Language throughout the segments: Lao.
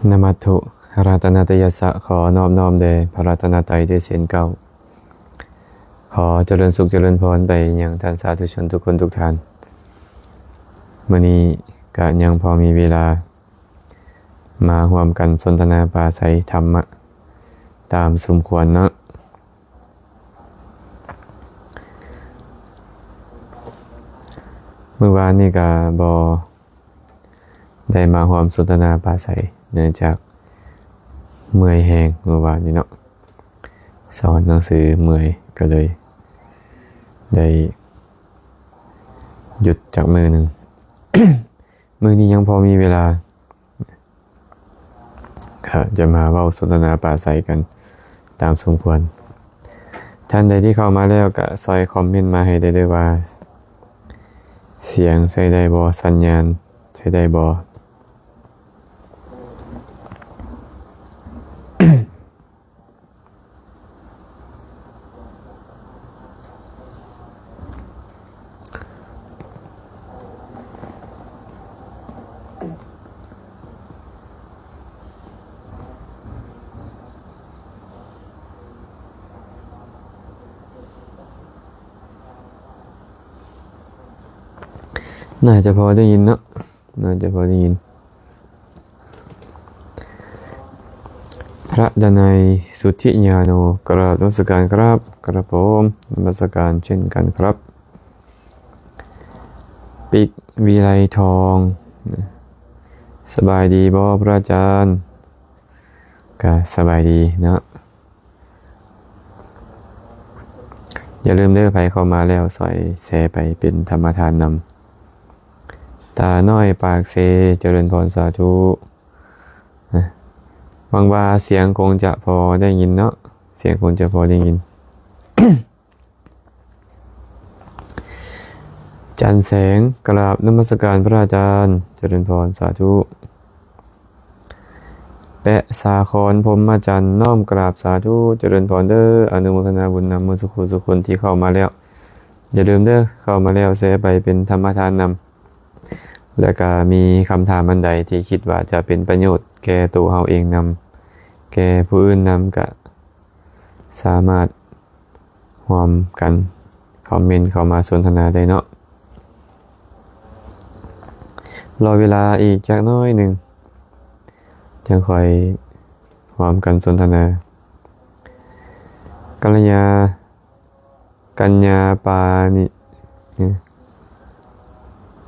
ນະມັດຖຸ ລັດຕະນະຕະຍັດສະ ຂໍນອບນ້ອມແດ່ພະລັດຕະນະໄຕດ້ວຍເຊັ່ນເກົ່າ. ຂໍຈະເລີນສຸກຈະເລີນພອນໄປຍັງທ່ານສາທຸຊົນທຸກຄົນທຸກທ່ານ. ມື້ນີ້ກະຍັງພໍມີເວລາມາຮ່ວມກັນສົນທະນາປາໄສທຳມະຕາມສົມຄວນເນາະ. ມື້ວານນີ້ກະບໍ່ ໄດ້ມາຮ່ວມສົນທະນາປາໄສ ເນື່ອງຈາກເມື່ອຍແຮງມື້ວານນີ້ເນາະ, ສອນໜັງສືເມື່ອຍ ກໍເລີຍໄດ້ຢຸດຈັກມື້ໜຶ່ງ. ມື້ນີ້ຍັງພໍມີເວລາ ກໍຈະມາເວົ້າສົນທະນາປາໄສກັນຕາມສົມຄວນ. ທ່ານໃດທີ່ເຂົ້າມາແລ້ວກໍຊ່ອຍຄອມເມັນມາໃຫ້ໄດ້ເດີ້ວ່າ ສຽງໃຊ້ໄດ້ບໍ່? ສັນຍານໃຊ້ໄດ້ບໍ່? ໜ້າຈະພໍໄດ້ຍິນເນາະ. ໜ້າຈະພໍໄດ້ຍິນ. ພະດາໄນ ສຸດທິຍາໂນ ກະລາບນະມັດສະການຄັບ. ຄັບຜົມ ນະມັດສະການເຊັ່ນກັນຄັບ. ປິກ ວິໄລທອງ ສະບາຍດີບໍ່ພະອາຈານ? ກະສະບາຍດີເນາະ. ຢ່າລືມເດີ້ ໃຜເຂົ້າມາແລ້ວຊ່ອຍແຊໄປເປັນທຳມະທານນຳ. ຕານ້ອຍປາກເຊ ຈະເລີນພອນ ສາທຸ. ຫວັງວ່າສຽງຄົງຈະພໍໄດ້ຍິນເນາະ, ສຽງຄົງຈະພໍໄດ້ຍິນ. ຈັນແສງ ກະລາບນະມັດສະການພະອາຈານ, ຈະເລີນພອນ ສາທຸ. ແປະສາຄອນ ພົມມະຈັນ ນ້ອມກະລາບສາທຸ ຈະເລີນພອນເດີ້ ອະນຸໂມທະນາບຸນນຳໝົດສູ່ຜູ້ສູ່ຄົນທີ່ເຂົ້າມາແລ້ວ. ຢ່າລືມເດີ້ ເຂົ້າມາແລ້ວແຊໄປເປັນທຳມະທານນຳ. ແລະກະມີຄຳຖາມອັນໃດທີ່ຄິດວ່າຈະເປັນປະໂຫຍດແກ່ໂຕເຮົາເອງນຳ ແກ່ຜູ້ອື່ນນຳ ກະ ສາມາດຮ່ວມກັນຄອມເມັນເຂົ້າມາສົນທະນາໄດ້ເນາະ. ລໍເວລາອີກຈັກໜ້ອຍໜຶ່ງ ຈັ່ງຄ່ອຍຮ່ວມກັນສົນທະນາ. ກັນຍາ ກັນຍາປານິ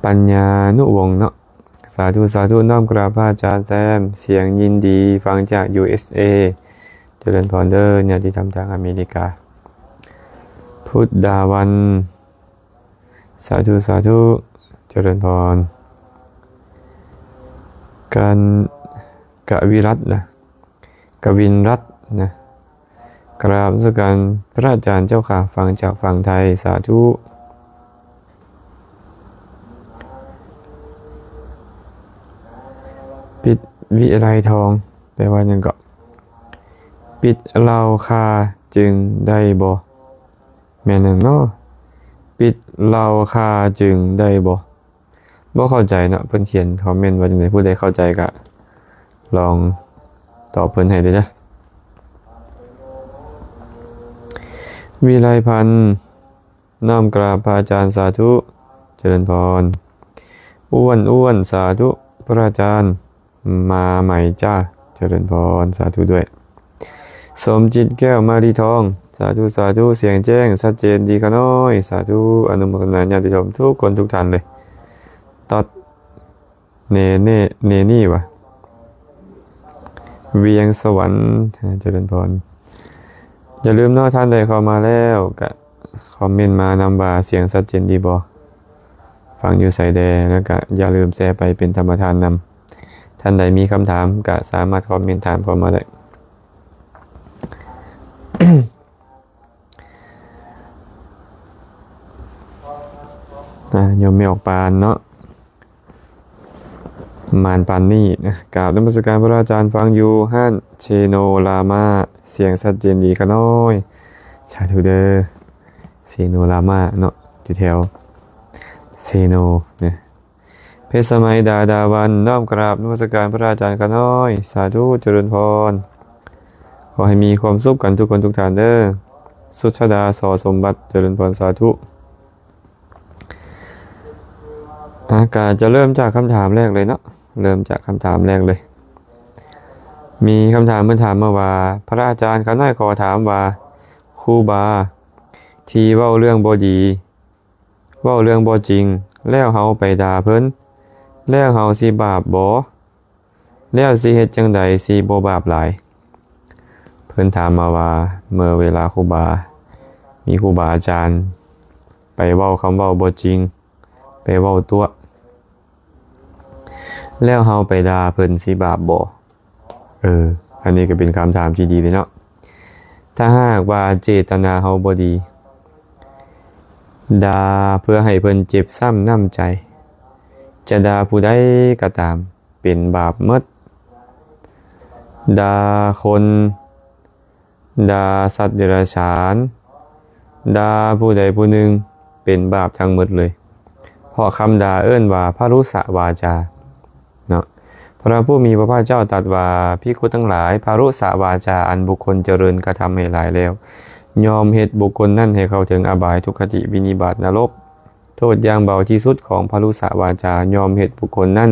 ປັນຍານຸວົງເນາະ. ສາທຸ ສາທຸ ນ້ອມກາບພະອາຈານແຊມ ສຽງຍິນດີ ຟັງຈາກ ຢູເອສເອ ຈະເລີນພອນເດີ້ ຍາດຕິທຳທາງອາເມລິກາ. ພຸດດາວັນ ສາທຸ ສາທຸ ຈະເລີນພອນ. ກັນ ກະວິລັດນະ ກະວິນລັດນະ ກະລາບນະມັດສະການພະອາຈານເຈົ້າຂ້າ ຟັງຈາກຝັ່ງໄທ ສາທຸ. ປິດ ວິໄລທອງ ແປວ່າຫຍັງເກາະ? ປິດເຫຼົ້າຄາຈຶ່ງໄດ້ບໍ່? ແມ່ນຫຍັງເນາະ? ປິດເຫຼົ້າຄາຈຶ່ງໄດ້ບໍ່? ບໍ່ເຂົ້າໃຈເນາະ ເພິ່ນຂຽນຄອມເມັນວ່າຈັ່ງໃດ? ຜູ້ໃດເຂົ້າໃຈກະລອງຕອບເພິ່ນໃຫ້ເດີ້. ວິໄລພັນ ນ້ອມກາບພະອາຈານ ສາທຸ ຈະເລີນພອນ. ອ້ວນ ອ້ວນ ສາທຸ ພະອາຈານ ມາໃໝຈ້າ ຈະເລີນພອນ ສາທຸດ້ວຍ. ສົມຈິດ ແກ້ວມາລີທອງ ສາທຸ ສາທຸ ສຽງແຈ້ງຊັດເຈນດີຂ້ານ້ອຍ ສາທຸ. ອະນຸໂມທະນາຍາດຕິໂຍມທຸກຄົນທຸກທ່ານເລີຍ. ຕັດ ເນເນ ເນນີ້ຫວາ ວຽງສະຫວັນ ຈະເລີນພອນ. ຢ່າລືມເນາະ ທ່ານໃດເຂົ້າມາແລ້ວກະຄອມເມັນມານຳວ່າສຽງຊັດເຈນດີບໍ່ ຟັງຢູ່ໃສແດ່ ແລ້ວກະຢ່າລືມແຊໄປເປັນທຳມະທານນຳ. ທ່ານໃດມີຄຳຖາມກະສາມາດຄອມເມັນຖາມເຂົ້າມາໄດ້. ນະ ໂຍມແມ່ອອກປານເນາະ ມານປານນີ້ນະ. ກາບນະມັດສະການພະອາຈານ ຟັງຢູ່ຮ້ານເຊໂນລາມາ ສຽງຊັດເຈນດີຂ້ານ້ອຍ ສາທຸເດີ້. ເຊໂນລາມາເນາະ ຢູ່ແຖວເຊໂນນະ. ເພດສະໄໝ ດາດາວັນ ນ້ອມກາບນະມັດສະການພະອາຈານຂ້ານ້ອຍ ສາທຸ ຈະເລີນພອນ. ຂໍໃຫ້ມີຄວາມສຸກກັນທຸກຄົນທຸກທ່ານເດີ. ສຸດຊະດາ ສໍສົມບັດ ຈະເລີນພອນ ສາທຸ. ອາ ກະຈະເລີ່ມຈາກຄຳຖາມແລກເລີຍເນາະ ເລີ່ມຈາກຄຳຖາມແລກເລີຍ. ມີຄຳຖາມເພິ່ນຖາມມາວ່າ ພະອາຈານ ຂ້ານ້ອຍຂໍຖາມວ່າ ຄູບາທີ່ເວົ້າເລື່ອງບໍ່ດີ ເວົ້າເລື່ອງບໍ່ຈິງ ແລ້ວເຮົາໄປດ່າເພິ່ນ ແລ້ວເຮົາຊິບາບບໍ່? ແລ້ວຊິເຮັດຈັ່ງໃດຊິບໍ່ບາບຫຼາຍ? ເພິ່ນຖາມມາວ່າ ເມື່ອເວລາຄູບາ ມີຄູບາອາຈານໄປເວົ້າຄຳເວົ້າບໍ່ຈິງ ໄປເວົ້າຕົວະ ແລ້ວເຮົາໄປດ່າເພິ່ນຊິບາບບໍ່? ເອີ ອັນນີ້ກໍເປັນຄຳຖາມທີ່ດີເດເນາະ. ຖ້າຫາກວ່າເຈດຕະນາເຮົາບໍ່ດີ ດ່າເພື່ອໃຫ້ເພິ່ນເຈັບຊ້ຳນ້ຳໃຈ ຈະດ່າຜູ້ໃດກໍຕາມ ເປັນບາບໝົດ. ດ່າຄົນ ດ່າສັດເດຍລະສານ ດ່າຜູ້ໃດຜູ້ໜຶ່ງ ເປັນບາບທັງໝົດເລີຍ ເພາະຄຳດ່າເອີ້ນວ່າພະລຸສະວາຈາເນາະ. ພະຜູ້ມີພະພາກເຈົ້າຕັດວ່າ ພິກຂຸທັງຫຼາຍ ພະລຸສະວາຈາອັນບຸກຄົນຈະເລີນກະທຳໃຫ້ຫຼາຍແລ້ວ ຍ່ອມເຮັດບຸກຄົນນັ້ນໃຫ້ເຂົ້າເຖິງອະບາຍ ທຸກຄະຕິ ວິນິບາດ ນະລົກ. ໂທດຢ່າງເບົາທີ່ສຸດຂອງພະລຸສະວາຈາ ຍ່ອມເຮັດບຸກຄົນນັ້ນ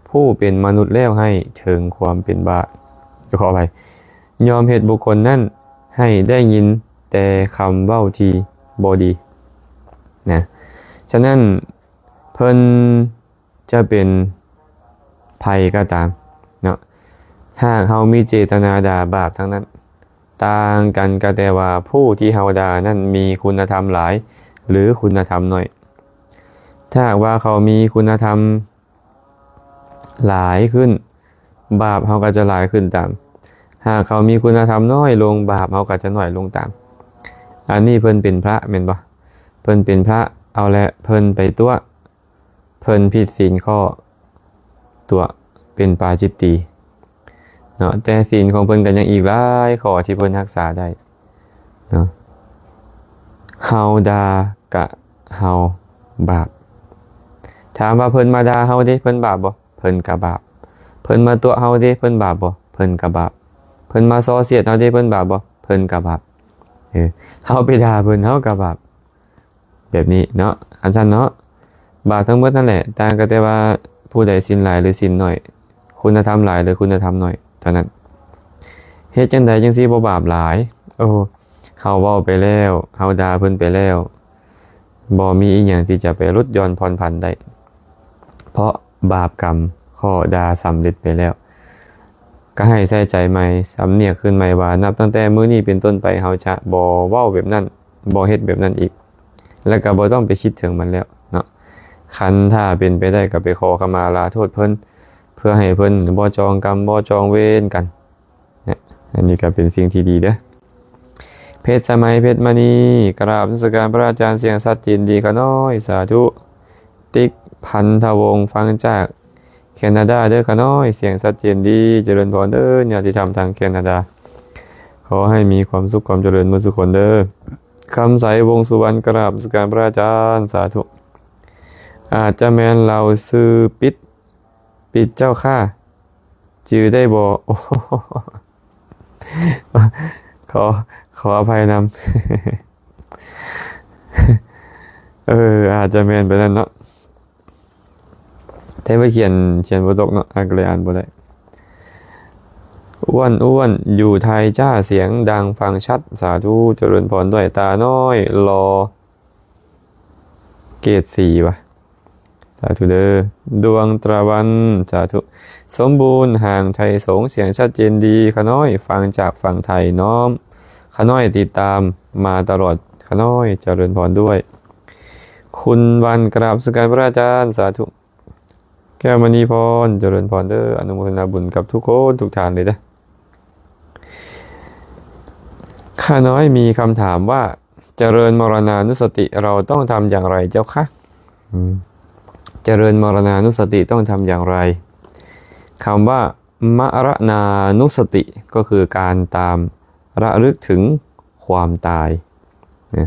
ຜູ້ເປັນມະນຸດແລ້ວໃຫ້ເຖິງຄວາມເປັນບາບ ຂໍອະໄພ ຍ່ອມເຮັດບຸກຄົນນັ້ນໃຫ້ໄດ້ຍິນແຕ່ຄຳເວົ້າທີ່ບໍ່ດີນະ. ສະນັ້ນ ເພິ່ນຈະເປັນໃຜກໍຕາມເນາະ ຫາກເຮົາມີເຈດຕະນາດ່າ ບາບທັງນັ້ນ. ຕ່າງກັນກໍແຕ່ວ່າຜູ້ທີ່ເຮົາດ່ານັ້ນມີຄຸນນະທຳຫຼາຍ ຫຼື ຄຸນນະທຳໜ້ອຍ. ຖ້າຫາກວ່າເຂົາມີຄຸນນະທຳ ຫຼາຍຂຶ້ນ ບາບເຮົາກໍຈະຫຼາຍຂຶ້ນຕາມ. ຫາກເຂົາມີຄຸນນະທຳນ້ອຍລົງ ບາບເຮົາກໍຈະໜ້ອຍລົງຕາມ. ອັນນີ້ເພິ່ນເປັນພະແມ່ນບໍ່? ເພິ່ນເປັນພະ ເອົາແຫຼະ ເພິ່ນໄປຕົວະ ເພິ່ນຜິດສິນຂໍ້ຕົວະ ເປັນປາຈິດຕີເນາະ ແຕ່ສິນຂອງເພິ່ນກໍຍັງອີກຫຼາຍຂໍ້ທີ່ເພິ່ນຮັກສາໄດ້ເນາະ. ເຮົາດ່າ ກະເຮົາບາບ. ຖາມວ່າເພິ່ນມາດ່າເຮົາເດ ເພິ່ນບາບບໍ່? ເພິ່ນກະບາບ. ເພິ່ນມາຕົວະເຮົາເດ ເພິ່ນບາບບໍ່? ເພິ່ນກະບາບ. ເພິ່ນມາສໍ້ສຽດເຮົາເດ ເພິ່ນບາບບໍ່? ເພິ່ນກະບາບ. ເອີ ເຮົາໄປດ່າເພິ່ນ ເຮົາກະບາບ ແບບນີ້ເນາະ ອັນຊັ້ນເນາະ. ບາບທັງໝົດນັ້ນແຫຼະ ຕ່າງກໍແຕ່ວ່າຜູ້ໃດສິນຫຼາຍ ຫຼື ສິນໜ້ອຍ ຄຸນນະທຳຫຼາຍ ຫຼື ຄຸນນະທຳໜ້ອຍເທົ່ານັ້ນ. ເຮັດຈັ່ງໃດຈັ່ງຊິບໍ່ບາບຫຼາຍ? ໂອ້ ເຮົາເວົ້າໄປແລ້ວ ເຮົາດ່າເພິ່ນໄປແລ້ວ ບໍ່ມີອີ່ຫຍັງທີ່ຈະໄປຫຼຸດຢ່ອນຜ່ອນຜັນໄດ້ ເພາະບາບກຳຂໍ້ດ່າສຳເລັດໄປແລ້ວ. ກໍໃຫ້ໃສ່ໃຈໃໝ່ ສຳນຽກຄືນໃໝ່ວ່າ ນັບຕັ້ງແຕ່ມື້ນີ້ເປັນຕົ້ນໄປ ເຮົາຈະບໍ່ເວົ້າແບບນັ້ນ ບໍ່ເຮັດແບບນັ້ນອີກ ແລ້ວກໍບໍ່ຕ້ອງໄປຄິດເຖິງມັນແລ້ວເນາະ. ຄັນຖ້າເປັນໄປໄດ້ກໍໄປຂໍຂະມາລາໂທດເພິ່ນ ເພື່ອໃຫ້ເພິ່ນບໍ່ຈອງກຳ ບໍ່ຈອງເວນກັນ. ອັນນີ້ກໍເປັນສິ່ງທີ່ດີເດີ້. ເພັດສະໄໝ ເພັດມະນີ ກະລາບນະມັດສະການພະອາຈານ ສຽງຊັດເຈນດີຂະນ້ອຍ ສາທຸ. ຕິກ ພັນທະວົງ ຟັງຈາກແຄນາດາເດີ້ຂະນ້ອຍ ສຽງຊັດເຈນດີ ຈະເລີນພອນເດີ້ ຍາດຕິທຳທາງແຄນາດາ ຂໍໃຫ້ມີຄວາມສຸກຄວາມຈະເລີນໝົດສູ່ຄົນເດີ້. ຄຳໃສ ວົງສຸວັນ ກະລາບນະມັດສະການພະອາຈານ ສາທຸ. ອາດຈະແມ່ນລາວຊື່ປິດ ປິດເຈົ້າຂ້າ ຈື່ໄດ້ບໍ່? ໂອ້ ຂໍ ຂໍອະໄພນຳ ເອີ ອາດຈະແມ່ນໄປນັ້ນເນາະ ແຕ່ວ່າຂຽນ ຂຽນບໍ່ຕົກເນາະ ອ່ານກໍເລີຍອ່ານບໍ່ໄດ້. ອ້ວນ ອ້ວນ ຢູ່ໄທຈ້າ ສຽງດັງຟັງຊັດ ສາທຸ ຈະເລີນພອນດ້ວຍ. ຕານ້ອຍ ຫຼໍ່ ເກດສີ່ຫວາ ສາທຸເດີ້. ດວງຕາວັນ ສາທຸ. ສົມບູນ ຫ່າງໄທສົງ ສຽງຊັດເຈນດີຂະນ້ອຍ ຟັງຈາກຝັ່ງໄທ ນ້ອມຂະນ້ອຍຕິດຕາມມາຕະຫຼອດຂະນ້ອຍ ຈະເລີນພອນດ້ວຍ. ຄຸນວັນ ກະລາບນະມັດສະການພະອາຈານ ສາທຸ. ແກ້ວມະນີພອນ ຈະເລີນພອນເດີ້ ອະນຸໂມທະນາບຸນກັບທຸກຄົນທຸກທ່ານເລີຍເດີ້. ຂ້ານ້ອຍມີຄຳຖາມວ່າ ຈະເລີນມໍລະນານຸສະຕິ ເຮົາຕ້ອງທຳຢ່າງໃດເຈົ້າຄະ? ອືມ ຈະເລີນມໍລະນານຸສະຕິຕ້ອງທຳຢ່າງໃດ? ຄຳວ່າ ມະລະນານຸສະຕິ ກໍຄືການຕາມລະລຶກເຖິງຄວາມຕາຍນະ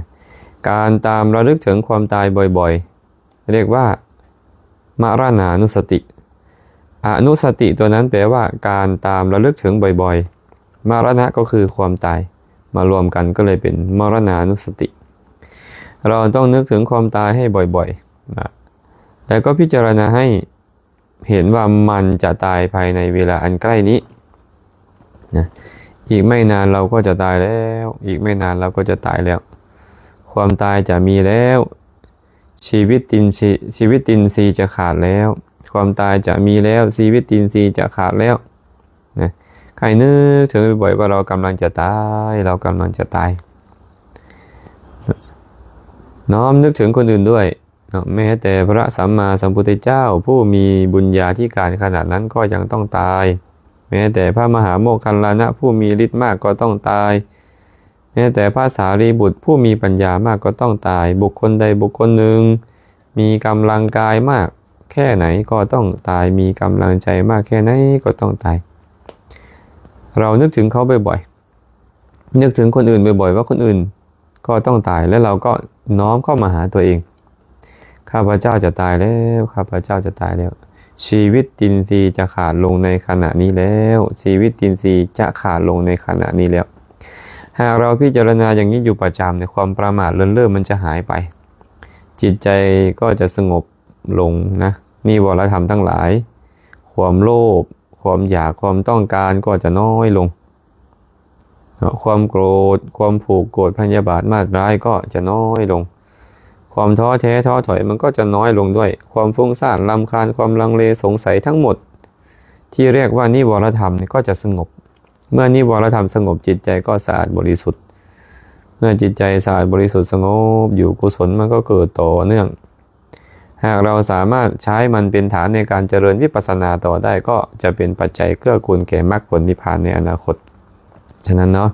ການຕາມລະລຶກເຖິງຄວາມຕາຍບ່ອຍໆ ເອີ້ນວ່າ มรณานุสติ อนุสติตัวนั้นแปลว่ากานตามระลึกถึงบ่อยๆ มรณะก็คือความตาย มารวมกันก็เลยเป็นมรณานุสติ เราต้องนึกถึงความตายให้บ่อยๆ นะ แล้วก็พิจารณาให้เห็นว่ามันจะตายภายในเวลาอันใกล้นี้นะ อีกไม่นานเราก็จะตายแล้ว อีกไม่นานเราก็จะตายแล้ว ความตายจะมีแล้ว ชีวิตตินทรีย์ ชีวิตตินทรีย์จะขาดแล้ว ความตายจะมีแล้ว ชีวิตตินทรีย์จะขาดแล้ว นะ ให้นึกถึงบ่อยๆ ว่าเรากำลังจะตาย เรากำลังจะตาย น้อมนึกถึงคนอื่นด้วยเนาะ แม้แต่พระสัมมาสัมพุทธเจ้าผู้มีบุญญาธิการขนาดนั้นก็ยังต้องตาย แม้แต่พระมหาโมคคัลลานะผู้มีฤทธิ์มากก็ต้องตาย แม้แต่พระสารีบุตรผู้มีปัญญามากก็ต้องตาย บุคคลใดบุคคลหนึ่งมีกำลังกายมากแค่ไหนก็ต้องตาย มีกำลังใจมากแค่ไหนก็ต้องตาย เรานึกถึงเขาบ่อยๆ นึกถึงคนอื่นบ่อยๆ ว่าคนอื่นก็ต้องตาย และเราก็น้อมเข้ามาหาตัวเอง ข้าพเจ้าจะตายแล้ว ข้าพเจ้าจะตายแล้ว ชีวิตตินทรีย์จะขาดลงในขณะนี้แล้ว ชีวิตตินทรีย์จะขาดลงในขณะนี้แล้ว หากเราพิจารณาอย่างนี้อยู่ประจำเนี่ย ความประมาทเลินเล่อมันจะหายไป จิตใจก็จะสงบลงนะ นิวรธรรมทั้งหลาย ความโลภ ความอยาก ความต้องการก็จะน้อยลงเนาะ ความโกรธ ความผูกโกรธพยาบาทมาดร้ายก็จะน้อยลง ความท้อแท้ท้อถอยมันก็จะน้อยลงด้วย ความฟุ้งซ่านรำคาญ ความลังเลสงสัยทั้งหมด ที่เรียกว่านิวรธรรมเนี่ยก็จะสงบ เมื่อนิวรธรรมสงบ จิตใจก็สะอาดบริสุทธิ์ เมื่อจิตใจสะอาดบริสุทธิ์สงบอยู่ กุศลมันก็เกิดต่อเนื่อง หากเราสามารถใช้มันเป็นฐานในการเจริญวิปัสสนาต่อได้ ก็จะเป็นปัจจัยเกื้อกูลแก่มรรคผลนิพพานในอนาคต ฉะนั้นเนาะ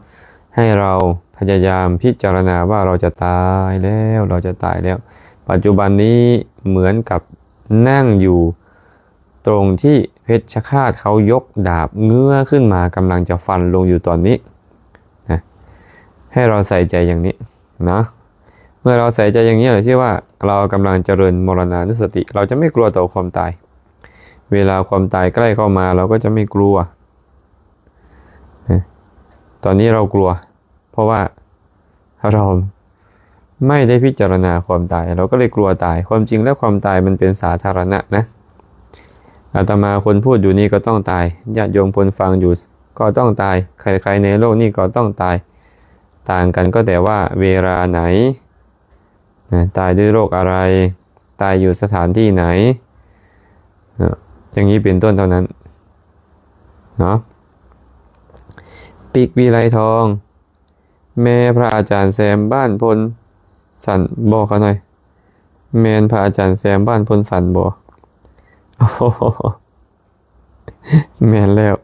ให้เราพยายามพิจารณาว่าเราจะตายแล้ว เราจะตายแล้ว ปัจจุบันนี้เหมือนกับนั่งอยู่ตรงที่เพชฌฆาตเขายกดาบเงื้อขึ้นมา กำลังจะฟันลงอยู่ตอนนี้นะ ให้เราใส่ใจอย่างนี้นะ เมื่อเราใส่ใจอย่างนี้ เราชื่อว่าเรากำลังเจริญมรณานุสติ เราจะไม่กลัวต่อความตาย เวลาความตายใกล้เข้ามา เราก็จะไม่กลัวนะ ตอนนี้เรากลัว เพราะว่าเราไม่ได้พิจารณาความตาย เราก็เลยกลัวตาย ความจริงแล้วความตายมันเป็นสาธารณะนะ อาตมาคนพูดอยู่นี่ก็ต้องตาย ญาติโยมคนฟังอยู่ก็ต้องตาย ใครๆในโลกนี้ก็ต้องตาย ต่างกันก็แต่ว่าเวลาไหนนะ ตายด้วยโรคอะไร ตายอยู่สถานที่ไหนนะ อย่างนี้เป็นต้นเท่านั้นเนาะ ปิกวิไลทอง แม่พระอาจารย์แซมบ้านพลสันบ่คะน้อย แม่นพระอาจารย์แซมบ้านพลสันบ่ แม่นแล้ว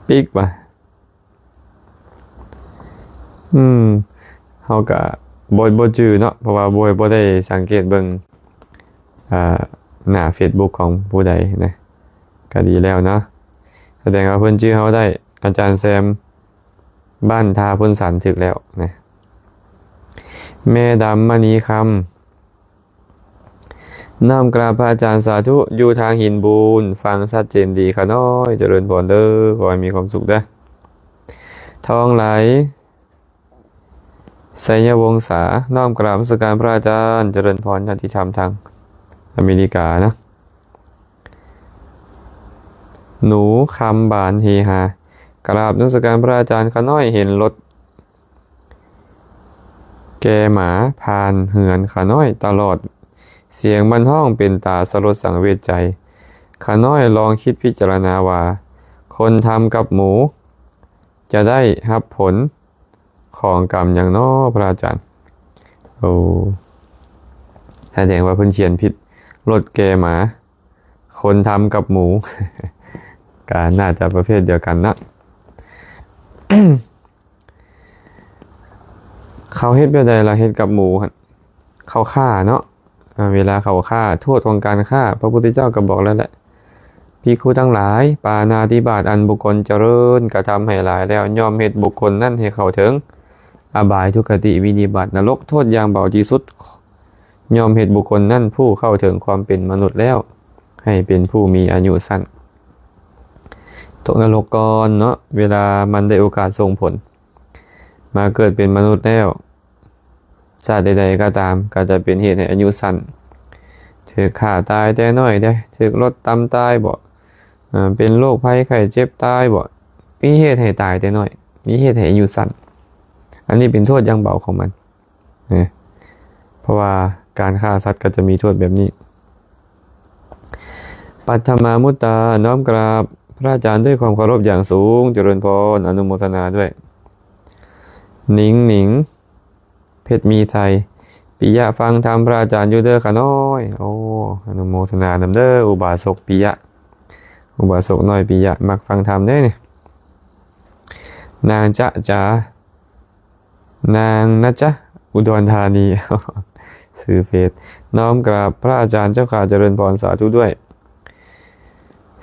ปิกว่ะ อืม เฮาก็บ่ บ่จื่อเนาะ เพราะว่าบ่ บ่ได้สังเกตเบิ่ง อ่า หน้าเฟซบุ๊กของผู้ใดนะ ก็ดีแล้วเนาะ แสดงว่าเพิ่นจื่อเฮาได้ อาจารย์แซม บ้านท่าพลสัน ถูกแล้วนะ แม่ดำมณีคำ น้อมกราบพระอาจารย์สาธุ อยู่ทางหินบูน ฟังชัดเจนดีข้าน้อย เจริญพรเด้อ ขอให้มีความสุขเด้อ ทองไหล ไสยวงศา น้อมกราบนมัสการพระอาจารย์ เจริญพรญาติธรรมทางอเมริกานะ หนูคำบานเฮฮา กราบนมัสการพระอาจารย์ ข้าน้อยเห็นรถ แกหมาผ่านเฮือนข้าน้อยตลอด เสียงมันฮ้องเป็นตาสลดสังเวชใจ ข้าน้อยลองคิดพิจารณาว่า คนทำกับหมู จะได้รับผลของกรรมหยังน้อ พระอาจารย์ โอ้ แสดงว่าเพิ่นเขียนผิด รถแกหมา คนทำกับหมู ก็น่าจะประเภทเดียวกันนะ เขาเฮ็ดแบบใดล่ะ เฮ็ดกับหมูหั่น เขาฆ่าเนาะ อ่า เวลาเขาฆ่า โทษของการฆ่า พระพุทธเจ้าก็บอกแล้วแหละ ภิกขุทั้งหลาย ปาณาติบาตอันบุคคลเจริญกระทำให้หลายแล้ว ย่อมเฮ็ดบุคคลนั้นให้เข้าถึงอบายทุกขติวินิบาตนรก โทษอย่างเบาที่สุด ຍ່ອມເຮັດບຸກຄົນນັ້ນຜູ້ເຂົ້າເຖິງຄວາມເປັນມະນຸດແລ້ວ ໃຫ້ເປັນຜູ້ມີອາຍຸສັ້ນ ຕົກນະລົກກ່ອນເນາະ ເວລາມັນໄດ້ໂອກາດສົ່ງຜົນ ມາເກີດເປັນມະນຸດແລ້ວ ຊາດໃດໆກໍຕາມ ກໍຈະເປັນເຫດໃຫ້ອາຍຸສັ້ນ ຖືກຂ້າຕາຍແຕ່ນ້ອຍເດ້ ຖືກລົດຕຳຕາຍບໍ ເປັນໂລກໄພໄຂ້ເຈັບຕາຍບໍ ມີເຫດໃຫ້ຕາຍແຕ່ນ້ອຍ ມີເຫດໃຫ້ອາຍຸສັ້ນ ອັນນີ້ເປັນໂທດຢ່າງເບົາຂອງມັນ ເພາະວ່າການຂ້າສັດກໍຈະມີໂທດແບບນີ້. ປັດຖະມາມຸດຕາ ນ້ອມກາບພະອາຈານດ້ວຍຄວາມເຄົາລົບຢ່າງສູງ ຈະເລີນພອນ ອະນຸໂມທະນາດ້ວຍ. ໜິງໜິງ ເພັດມີໄຊ ປິຍະຟັງທຳພະອາຈານຢູ່ເດີຂະນ້ອຍ. ໂອ້ ອະນຸໂມທະນານຳເດີ ອຸບາສົກປິຍະ ອຸບາສົກນ້ອຍປິຍະ ມັກຟັງທຳເດ້ນີ້. ນາງຈະຈາ ນາງນະຈະ ອຸດອນທານີ ຊື່ເຟສ ນ້ອມກາບພະອາຈານເຈົ້າຂ້າ ຈະເລີນພອນ ສາທຸດ້ວຍ.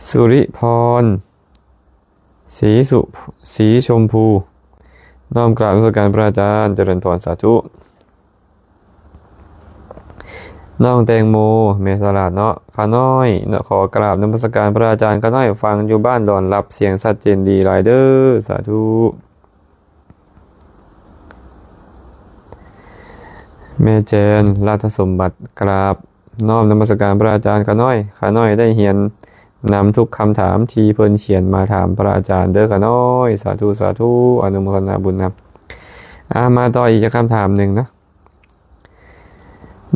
ສຸລິພອນ ສີສຸ ສີຊົມພູ ນ້ອມກາບນະມັດສະການພະອາຈານ ຈະເລີນພອນ ສາທຸ. ນ້ອງແຕງໂມ ແມ່ສະຫຼາດເນາະ ຂ້ານ້ອຍ ຂໍກາບນະມັດສະການພະອາຈານ ຂ້ານ້ອຍຟັງຢູ່ບ້ານດອນລັບ ສຽງຊັດເຈນດີຫຼາຍເດີ ສາທຸ. ແມ່ແຈນ ລາດທະສົມບັດ ກາບນ້ອມນະມັດສະການພະອາຈານຂ້ານ້ອຍ ຂ້ານ້ອຍໄດ້ຮຽນນຳທຸກຄຳຖາມທີ່ເພິ່ນຂຽນມາຖາມພະອາຈານເດີຂ້ານ້ອຍ ສາທຸ ສາທຸ ອະນຸໂມທະນາບຸນນຳ. ອາ ມາຕໍ່ອີກຈັກຄຳຖາມໜຶ່ງເນາະ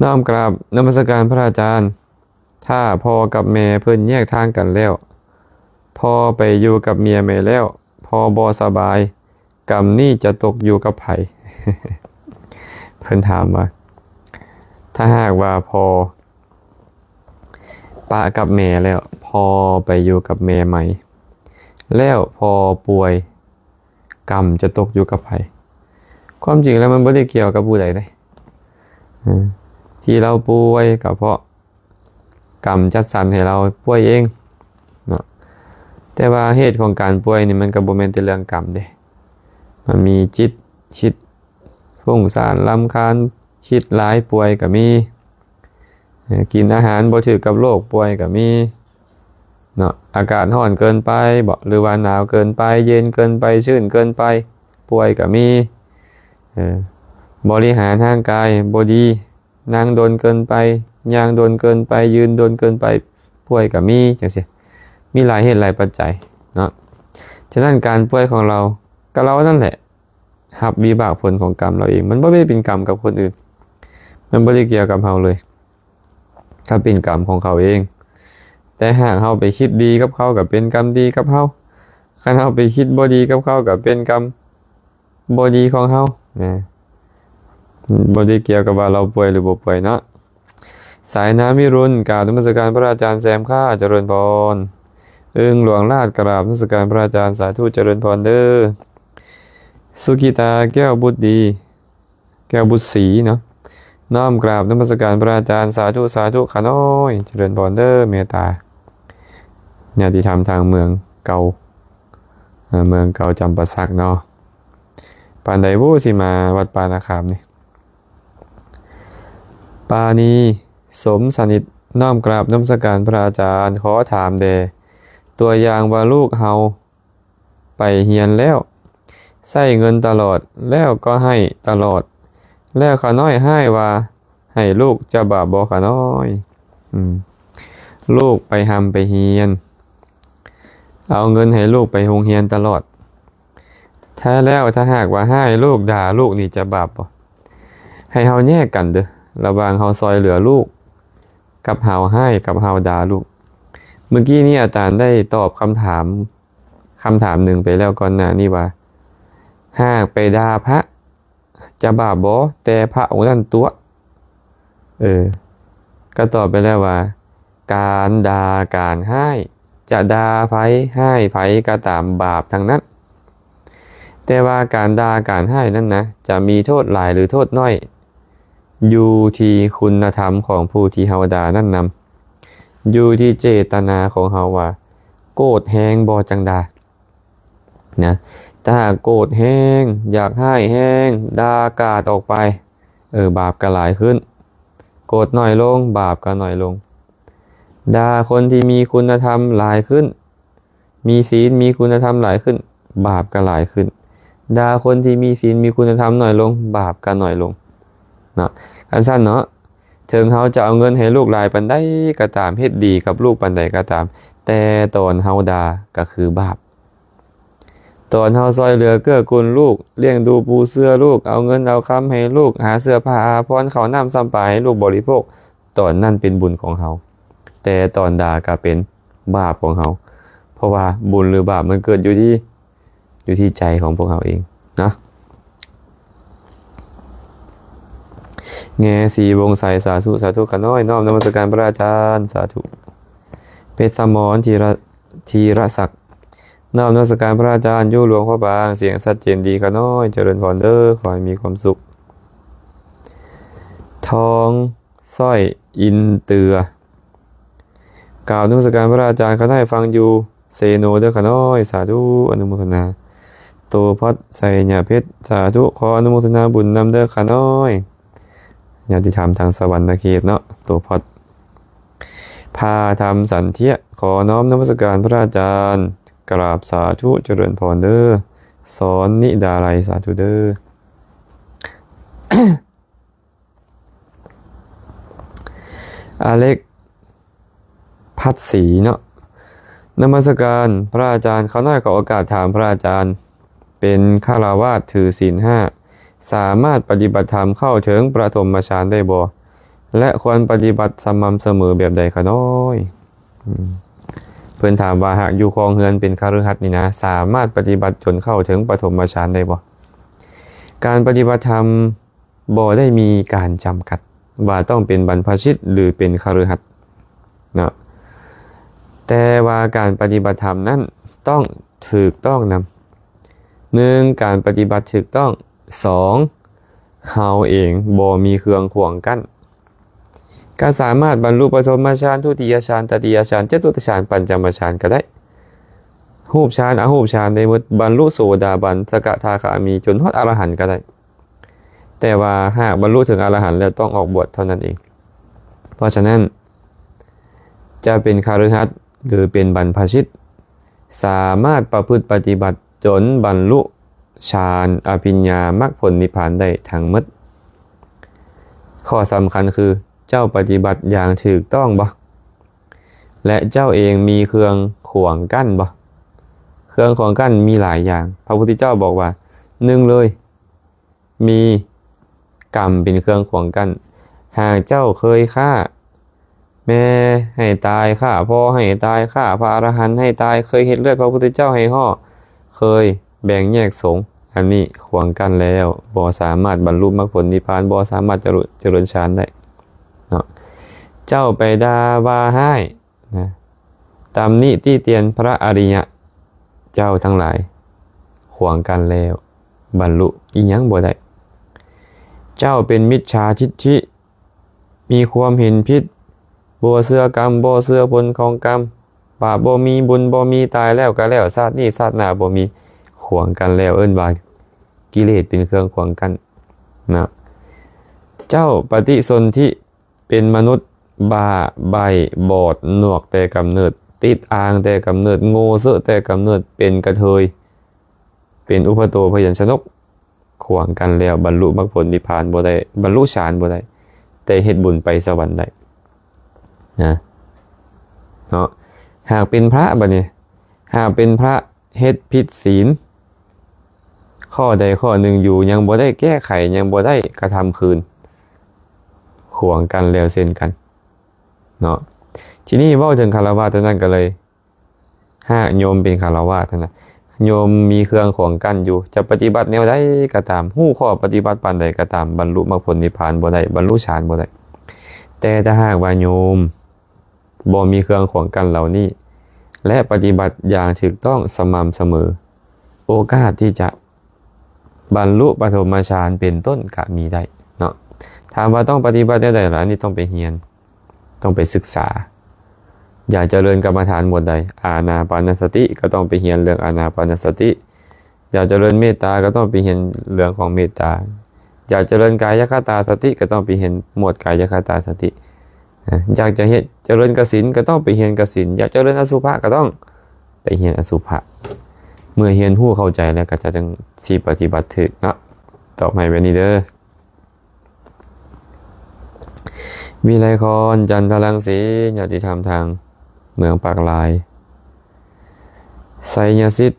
ນ້ອມກາບນະມັດສະການພະອາຈານ. ຖ້າພໍ່ກັບແມ່ເພິ່ນແຍກທາງກັນແລ້ວ ພໍ່ໄປຢູ່ກັບເມຍໃໝ່ແລ້ວ ພໍ່ບໍ່ສະບາຍ ກຳນີ້ຈະຕົກຢູ່ກັບໃຜ? ເພິ່ນຖາມວ່າ ຖ້າຫາກວ່າພໍ່ປະກັບແມ່ແລ້ວ ພໍ່ໄປຢູ່ກັບແມ່ໃໝ່ ແລ້ວພໍ່ປ່ວຍ ກຳຈະຕົກຢູ່ກັບໃຜ? ຄວາມຈິງແລ້ວມັນບໍ່ໄດ້ກ່ຽວກັບຜູ້ໃດເດ້ ເອີ ທີ່ລາວປ່ວຍກໍເພາະກຳຈັດສັນໃຫ້ລາວປ່ວຍເອງເນາະ ແຕ່ວ່າເຫດຂອງການປ່ວຍນີ້ ມັນກໍບໍ່ແມ່ນແຕ່ເລື່ອງກຳເດ້ ມັນມີຈິດ ຄິດ ຟຸ້ງສ້ານ ລຳຄານ ຄິດຫຼາຍ ປ່ວຍກໍມີ ເອີ ກິນອາຫານບໍ່ຖືກກັບໂລກ ປ່ວຍກໍມີເນາະ ອາກາດຮ້ອນເກີນໄປບໍ ຫຼືວ່າໜາວເກີນໄປ ເຢັນເກີນໄປ ຊື້ນເກີນໄປ ປ່ວຍກໍມີ ເອີ ບໍລິຫານຮ່າງກາຍບໍ່ດີ ນັ່ງດົນເກີນໄປ ຍ່າງດົນເກີນໄປ ຢືນດົນເກີນໄປ ປ່ວຍກໍມີ ຈັ່ງຊີ້ ມີຫຼາຍເຫດຫຼາຍປັດໄຈເນາະ. ສະນັ້ນການປ່ວຍຂອງລາວ ກໍລາວນັ້ນແຫຼະ ຮັບວິບາກຜົນຂອງກຳລາວເອງ ມັນບໍ່ໄດ້ເປັນກຳກັບຄົນອື່ນ ມັນບໍ່ໄດ້ກ່ຽວກັບເຮົາເລີຍ ກໍເປັນກຳຂອງເຂົາເອງ. ແຕ່ຫາກເຮົາໄປຄິດດີກັບເຂົາ ກໍເປັນກຳດີກັບເຮົາ ຄັນເຮົາໄປຄິດບໍ່ດີກັບເຂົາ ກໍເປັນກຳບໍ່ດີຂອງເຮົານະ ບໍ່ໄດ້ກ່ຽວກັບວ່າລາວປ່ວຍຫຼືບໍ່ປ່ວຍເນາະ. ສາຍນ້ຳວິລຸນ ກາບນະມັດສະການພະອາຈານແຊມຄ່າ ຈະເລີນພອນ. ອຶ່ງຫຼວງລາດ ກາບນະມັດສະການພະອາຈານ ສາທຸ ຈະເລີນພອນເດີ. ສຸກິຕາ ແກ້ວບຸດດີ ແກ້ວບຸດສີເນາະ ນ້ອມກາບນະມັດສະການພະອາຈານ ສາທຸ ສາທຸ ຂ້ານ້ອຍ ຈະເລີນພອນເດີ ເມດຕາ ຍາດຕິທຳທາງເມືອງເກົ່າ ເອີ ເມືອງເກົ່າຈຳປາສັກເນາະ. ປານໃດບໍ່ຊິມາວັດປ່ານາຄາມນີ້? ປານີ ສົມສະໜິດ ນ້ອມກາບນະມັດສະການພະອາຈານ ຂໍຖາມແດ່ ຕົວຢ່າງວ່າລູກເຮົາໄປຮຽນແລ້ວ ໃຊ້ເງິນຕະຫຼອດ ແລ້ວກໍໃຫ້ຕະຫຼອດ ແລ້ວຂ້ານ້ອຍຮ້າຍວ່າໃຫ້ລູກ ຈະບາບບໍ່ຂ້ານ້ອຍ? ອືມ ລູກໄປຮ່ຳໄປຮຽນ ເອົາເງິນໃຫ້ລູກໄປໂຮງຮຽນຕະຫຼອດ ແທ້ແລ້ວ ຖ້າຫາກວ່າຮ້າຍລູກ ດ່າລູກນີ້ຈະບາບບໍ່? ໃຫ້ເຮົາແຍກກັນເດີ ລະຫວ່າງເຮົາຊ່ອຍເຫຼືອລູກ ກັບເຮົາຮ້າຍ ກັບເຮົາດ່າລູກ. ມື້ກີ້ນີ້ອາຈານໄດ້ຕອບຄຳຖາມ ຄຳຖາມໜຶ່ງໄປແລ້ວກ່ອນໜ້ານີ້ວ່າ ຫາກໄປດ່າພະ ຈະບາບບໍ່? ແຕ່ພະອົງນັ້ນຕົວະ ເອີ ກໍຕອບໄປແລ້ວວ່າ ການດ່າການຮ້າຍ ຈະດ່າໃຜຮ້າຍໃຜກໍຕາມ ບາບທັງນັ້ນ. ແຕ່ວ່າການດ່າການຮ້າຍນັ້ນນະ ຈະມີໂທດຫຼາຍຫຼືໂທດໜ້ອຍ ຢູ່ທີ່ຄຸນນະທຳຂອງຜູ້ທີ່ເຮົາດ່ານັ້ນນຳ ຢູ່ທີ່ເຈດຕະນາຂອງເຮົາວ່າ ໂກດແຮງບໍ່ຈັ່ງດ່າ ນະ. ຖ້າຫາກໂກດແຮງ ຢາກຮ້າຍແຮງ ດ່າກາດອອກໄປ ເອີ ບາບກໍຫຼາຍຂຶ້ນ ໂກດໜ້ອຍລົງ ບາບກໍໜ້ອຍລົງ. ດ່າຄົນທີ່ມີຄຸນນະທຳຫຼາຍຂຶ້ນ ມີສິນ ມີຄຸນນະທຳຫຼາຍຂຶ້ນ ບາບກໍຫຼາຍຂຶ້ນ. ດ່າຄົນທີ່ມີສິນ ມີຄຸນນະທຳໜ້ອຍລົງ ບາບກໍໜ້ອຍລົງເນາະ. ຄັນຊັ້ນເນາະ ເຖິງເຮົາຈະເອົາເງິນໃຫ້ລູກຫຼາຍປານໃດກໍຕາມ ເຮັດດີກັບລູກປານໃດກໍຕາມ ແຕ່ຕອນເຮົາດ່າກໍຄືບາບ. ຕອນເຮົາຊ່ອຍເຫຼືອເກື້ອກູນລູກ, ລ້ຽງດູປູເສືອລູກ, ເອົາເງິນເອົາຄຳໃຫ້ລູກ, ຫາເສື້ອຜ້າອາພອນ, ເຂົ້ານ້ຳຊຳປາໃຫ້ລູກບໍລິໂພກ, ຕອນນັ້ນເປັນບຸນຂອງເຮົາ, ແຕ່ຕອນດ່າກໍເປັນບາບຂອງເຮົາ, ເພາະວ່າບຸນຫຼືບາບມັນເກີດຢູ່ທີ່ ຢູ່ທີ່ໃຈຂອງພວກເຮົາເອງເນາະ. ແງສີວົງໄຊ ສາທຸ ສາທຸ ຂ້ານ້ອຍນ້ອມນະມັດສະການພະອາຈານ ສາທຸ. ເພັດສະໝອນ ທີລະ ທີລະສັກ ນ້ອມນະມັດສະການພະອາຈານ ຢູ່ຫຼວງພະບາງ ສຽງຊັດເຈນດີຂ້ານ້ອຍ ຈະເລີນພອນເດີ ຂໍໃຫ້ມີຄວາມສຸກ. ທອງສ້ອຍ ອິນເຕີ ກ່າວນະມັດສະການພະອາຈານ ຂ້ານ້ອຍຟັງຢູ່ເຊໂນເດີຂ້ານ້ອຍ ສາທຸ ອະນຸໂມທະນາ. ໂຕພອດ ໄຊຍະເພັດ ສາທຸ ຂໍອະນຸໂມທະນາບຸນນຳເດີຂ້ານ້ອຍ. ຍາດຕິທຳທາງສະຫວັນນະເຂດເນາະ ໂຕພອດ. ພາທຳສັນເທຍ ຂໍນ້ອມນະມັດສະການພະອາຈານ ກາບສາທຸ ຈະເລີນພອນເດີ ສອນນິດາໄລ ສາທຸເດີ. ອາເລັກ ພັດສີເນາະ ນະມັດສະການພະອາຈານ ຂ້ານ້ອຍຂໍໂອກາດຖາມພະອາຈານ ເປັນຄາລະວາດຖືສິນຫ້າ ສາມາດປະຕິບັດທຳເຂົ້າເຖິງປະຖົມມະຊານໄດ້ບໍ່ ແລະ ຄວນປະຕິບັດສະໝ່ຳສະເໝີແບບໃດຂ້ານ້ອຍ? ອືມ ເພິ່ນຖາມວ່າ ຫາກຢູ່ຄອງເຮືອນເປັນຄະລືຫັດນີ້ນະ ສາມາດປະຕິບັດຈົນເຂົ້າເຖິງປະຖົມມະຊານໄດ້ບໍ່? ການປະຕິບັດທຳ ບໍ່ໄດ້ມີການຈຳກັດວ່າຕ້ອງເປັນບັນພະຊິດ ຫຼື ເປັນຄະລືຫັດເນາະ, ແຕ່ວ່າການປະຕິບັດທຳນັ້ນຕ້ອງຖືກຕ້ອງນຳ. ໜຶ່ງ ການປະຕິບັດຖືກຕ້ອງ, ສອງ ເຮົາເອງບໍ່ມີເຄື່ອງຂວາງກັ້ນ ກໍສາມາດບັນລຸປະຖົມມະຊານ, ທຸຕິຍະຊານ, ຕະຕິຍະຊານ, ຈະຕຸຕະຊານ, ປັນຈະມະຊານກໍໄດ້, ຮູບຊານ, ອະຮູບຊານໄດ້ໝົດ, ບັນລຸໂສດາບັນ, ສະກະທາຄາມີ, ຈົນຮອດອະລະຫັນກໍໄດ້. ແຕ່ວ່າຫາກບັນລຸເຖິງອະລະຫັນແລ້ວ ຕ້ອງອອກບວດເທົ່ານັ້ນເອງ. ເພາະສະນັ້ນ ຈະເປັນຄະລືຫັດ ຫຼື ເປັນບັນພະຊິດ ສາມາດປະພຶດປະຕິບັດຈົນບັນລຸຊານ, ອະພິນຍາ, ມັກຜົນ, ນິບພານໄດ້ທັງໝົດ. ຂໍ້ສຳຄັນຄື ເຈົ້າປະຕິບັດຢ່າງຖືກຕ້ອງບໍ່? ແລະ ເຈົ້າເອງມີເຄື່ອງຂວາງກັ້ນບໍ່? ເຄື່ອງຂວາງກັ້ນມີຫຼາຍຢ່າງ. ພະພຸດທະເຈົ້າບອກວ່າ ໜຶ່ງເລີຍ ມີກຳເປັນເຄື່ອງຂວາງກັ້ນ. ຫາກເຈົ້າເຄີຍຂ້າແມ່ໃຫ້ຕາຍ, ຂ້າພໍ່ໃຫ້ຕາຍ, ຂ້າພະອະລະຫັນໃຫ້ຕາຍ, ເຄີຍເຮັດເລືອດພະພຸດທະເຈົ້າໃຫ້ຫໍ້, ເຄີຍແບ່ງແຍກສົງ, ອັນນີ້ຂວາງກັ້ນແລ້ວ, ບໍ່ສາມາດບັນລຸມັກຜົນນິບພານ, ບໍ່ສາມາດຈະລຸ ຈະເລີນຊານໄດ້ເນາະ. ເຈົ້າໄປດ່າວ່າຮ້າຍ ນະ ຕຳໜິຕິຕຽນພະອະລິຍະເຈົ້າທັງຫຼາຍ ຂວາງກັ້ນແລ້ວ ບັນລຸອີ່ຫຍັງບໍ່ໄດ້. ເຈົ້າເປັນມິດສາທິດຖິ, ມີຄວາມເຫັນຜິດ, ບໍ່ເຊື່ອກຳ, ບໍ່ເຊື່ອຜົນຂອງກຳ, ບາບບໍ່ມີ, ບຸນບໍ່ມີ, ຕາຍແລ້ວກໍແລ້ວ, ຊາດນີ້ຊາດໜ້າບໍ່ມີ, ຂວາງກັ້ນແລ້ວ, ເອີ້ນວ່າກິເລດເປັນເຄື່ອງຂວາງກັ້ນນະ. ເຈົ້າປະຕິສົນທິ ເປັນມະນຸດບ້າໃບ້ບອດໜວກແຕ່ກຳເນີດ, ຕິດອ່າງແຕ່ກຳເນີດ, ໂງ່ເຊາະແຕ່ກຳເນີດ, ເປັນກະເທີຍ, ເປັນອຸປະໂຕພະຍັນຊະນົກ, ຂວາງກັ້ນແລ້ວ, ບັນລຸມັກຜົນນິບພານບໍ່ໄດ້, ບັນລຸຊານບໍ່ໄດ້, ແຕ່ເຮັດບຸນໄປສະຫວັນໄດ້ນະ ເນາະ. ຫາກເປັນພະບາດນີ້, ຫາກເປັນພະ ເຮັດຜິດສິນຂໍ້ໃດຂໍ້ໜຶ່ງຢູ່ ຍັງບໍ່ໄດ້ແກ້ໄຂ, ຍັງບໍ່ໄດ້ກະທຳຄືນ, ຂວາງກັນແລ້ວເຊັ່ນກັນເນາະ. ທີນີ້ເວົ້າເຖິງຄາລະວາດເທົ່ານັ້ນກໍເລີຍ ຫາກໂຍມເປັນຄາລະວາດຫັ້ນນະ, ໂຍມມີເຄື່ອງຂວາງກັ້ນຢູ່, ຈະປະຕິບັດແນວໃດກໍຕາມ, ຮູ້ຂໍ້ປະຕິບັດປານໃດກໍຕາມ, ບັນລຸມັກຜົນນິບພານບໍ່ໄດ້, ບັນລຸຊານບໍ່ໄດ້. ແຕ່ຖ້າຫາກວ່າໂຍມ ບໍ່ມີເຄື່ອງຂວາງກັ້ນເຫຼົ່ານີ້ ແລະ ປະຕິບັດຢ່າງຖືກຕ້ອງສະໝ່ຳສະເໝີ, ໂອກາດທີ່ຈະບັນລຸປະຖົມມະຊານເປັນຕົ້ນກະມີໄດ້ເນາະ. ຖາມວ່າຕ້ອງປະຕິບັດແນວໃດລະ? ອັນນີ້ຕ້ອງໄປຮຽນ, ຕ້ອງໄປສຶກສາ. ຢາກຈະເລີນກຳມະຖານໝວດໃດ? ອານາປານະສະຕິ, ກໍຕ້ອງໄປຮຽນເລື່ອງອານາປານະສະຕິ. ຢາກຈະເລີນເມດຕາ ກໍຕ້ອງໄປຮຽນເລື່ອງຂອງເມດຕາ, ຢາກຈະເລີນກາຍະຄະຕາສະຕິ ກໍຕ້ອງໄປຮຽນໝວດກາຍະຄະຕາສະຕິ. ນະ ຢາກຈະເຮັດ ຈະເລີນກະສິນ ກໍຕ້ອງໄປຮຽນກະສິນ. ຢາກຈະເລີນອະສຸພະ ກໍຕ້ອງໄປຮຽນອະສຸພະ. ເມື່ອຮຽນຮູ້ເຂົ້າໃຈແລ້ວ ກໍຈະຈັ່ງຊິປະຕິບັດຖືກເນາະ. ຕອບໃຫ້ແບບນີ້ເດີ. ວິໄລຄອນ ຈັນທະລັງສີ ຍາດຕິທຳທາງເມືອງປາກລາຍ. ໄຊຍະສິດ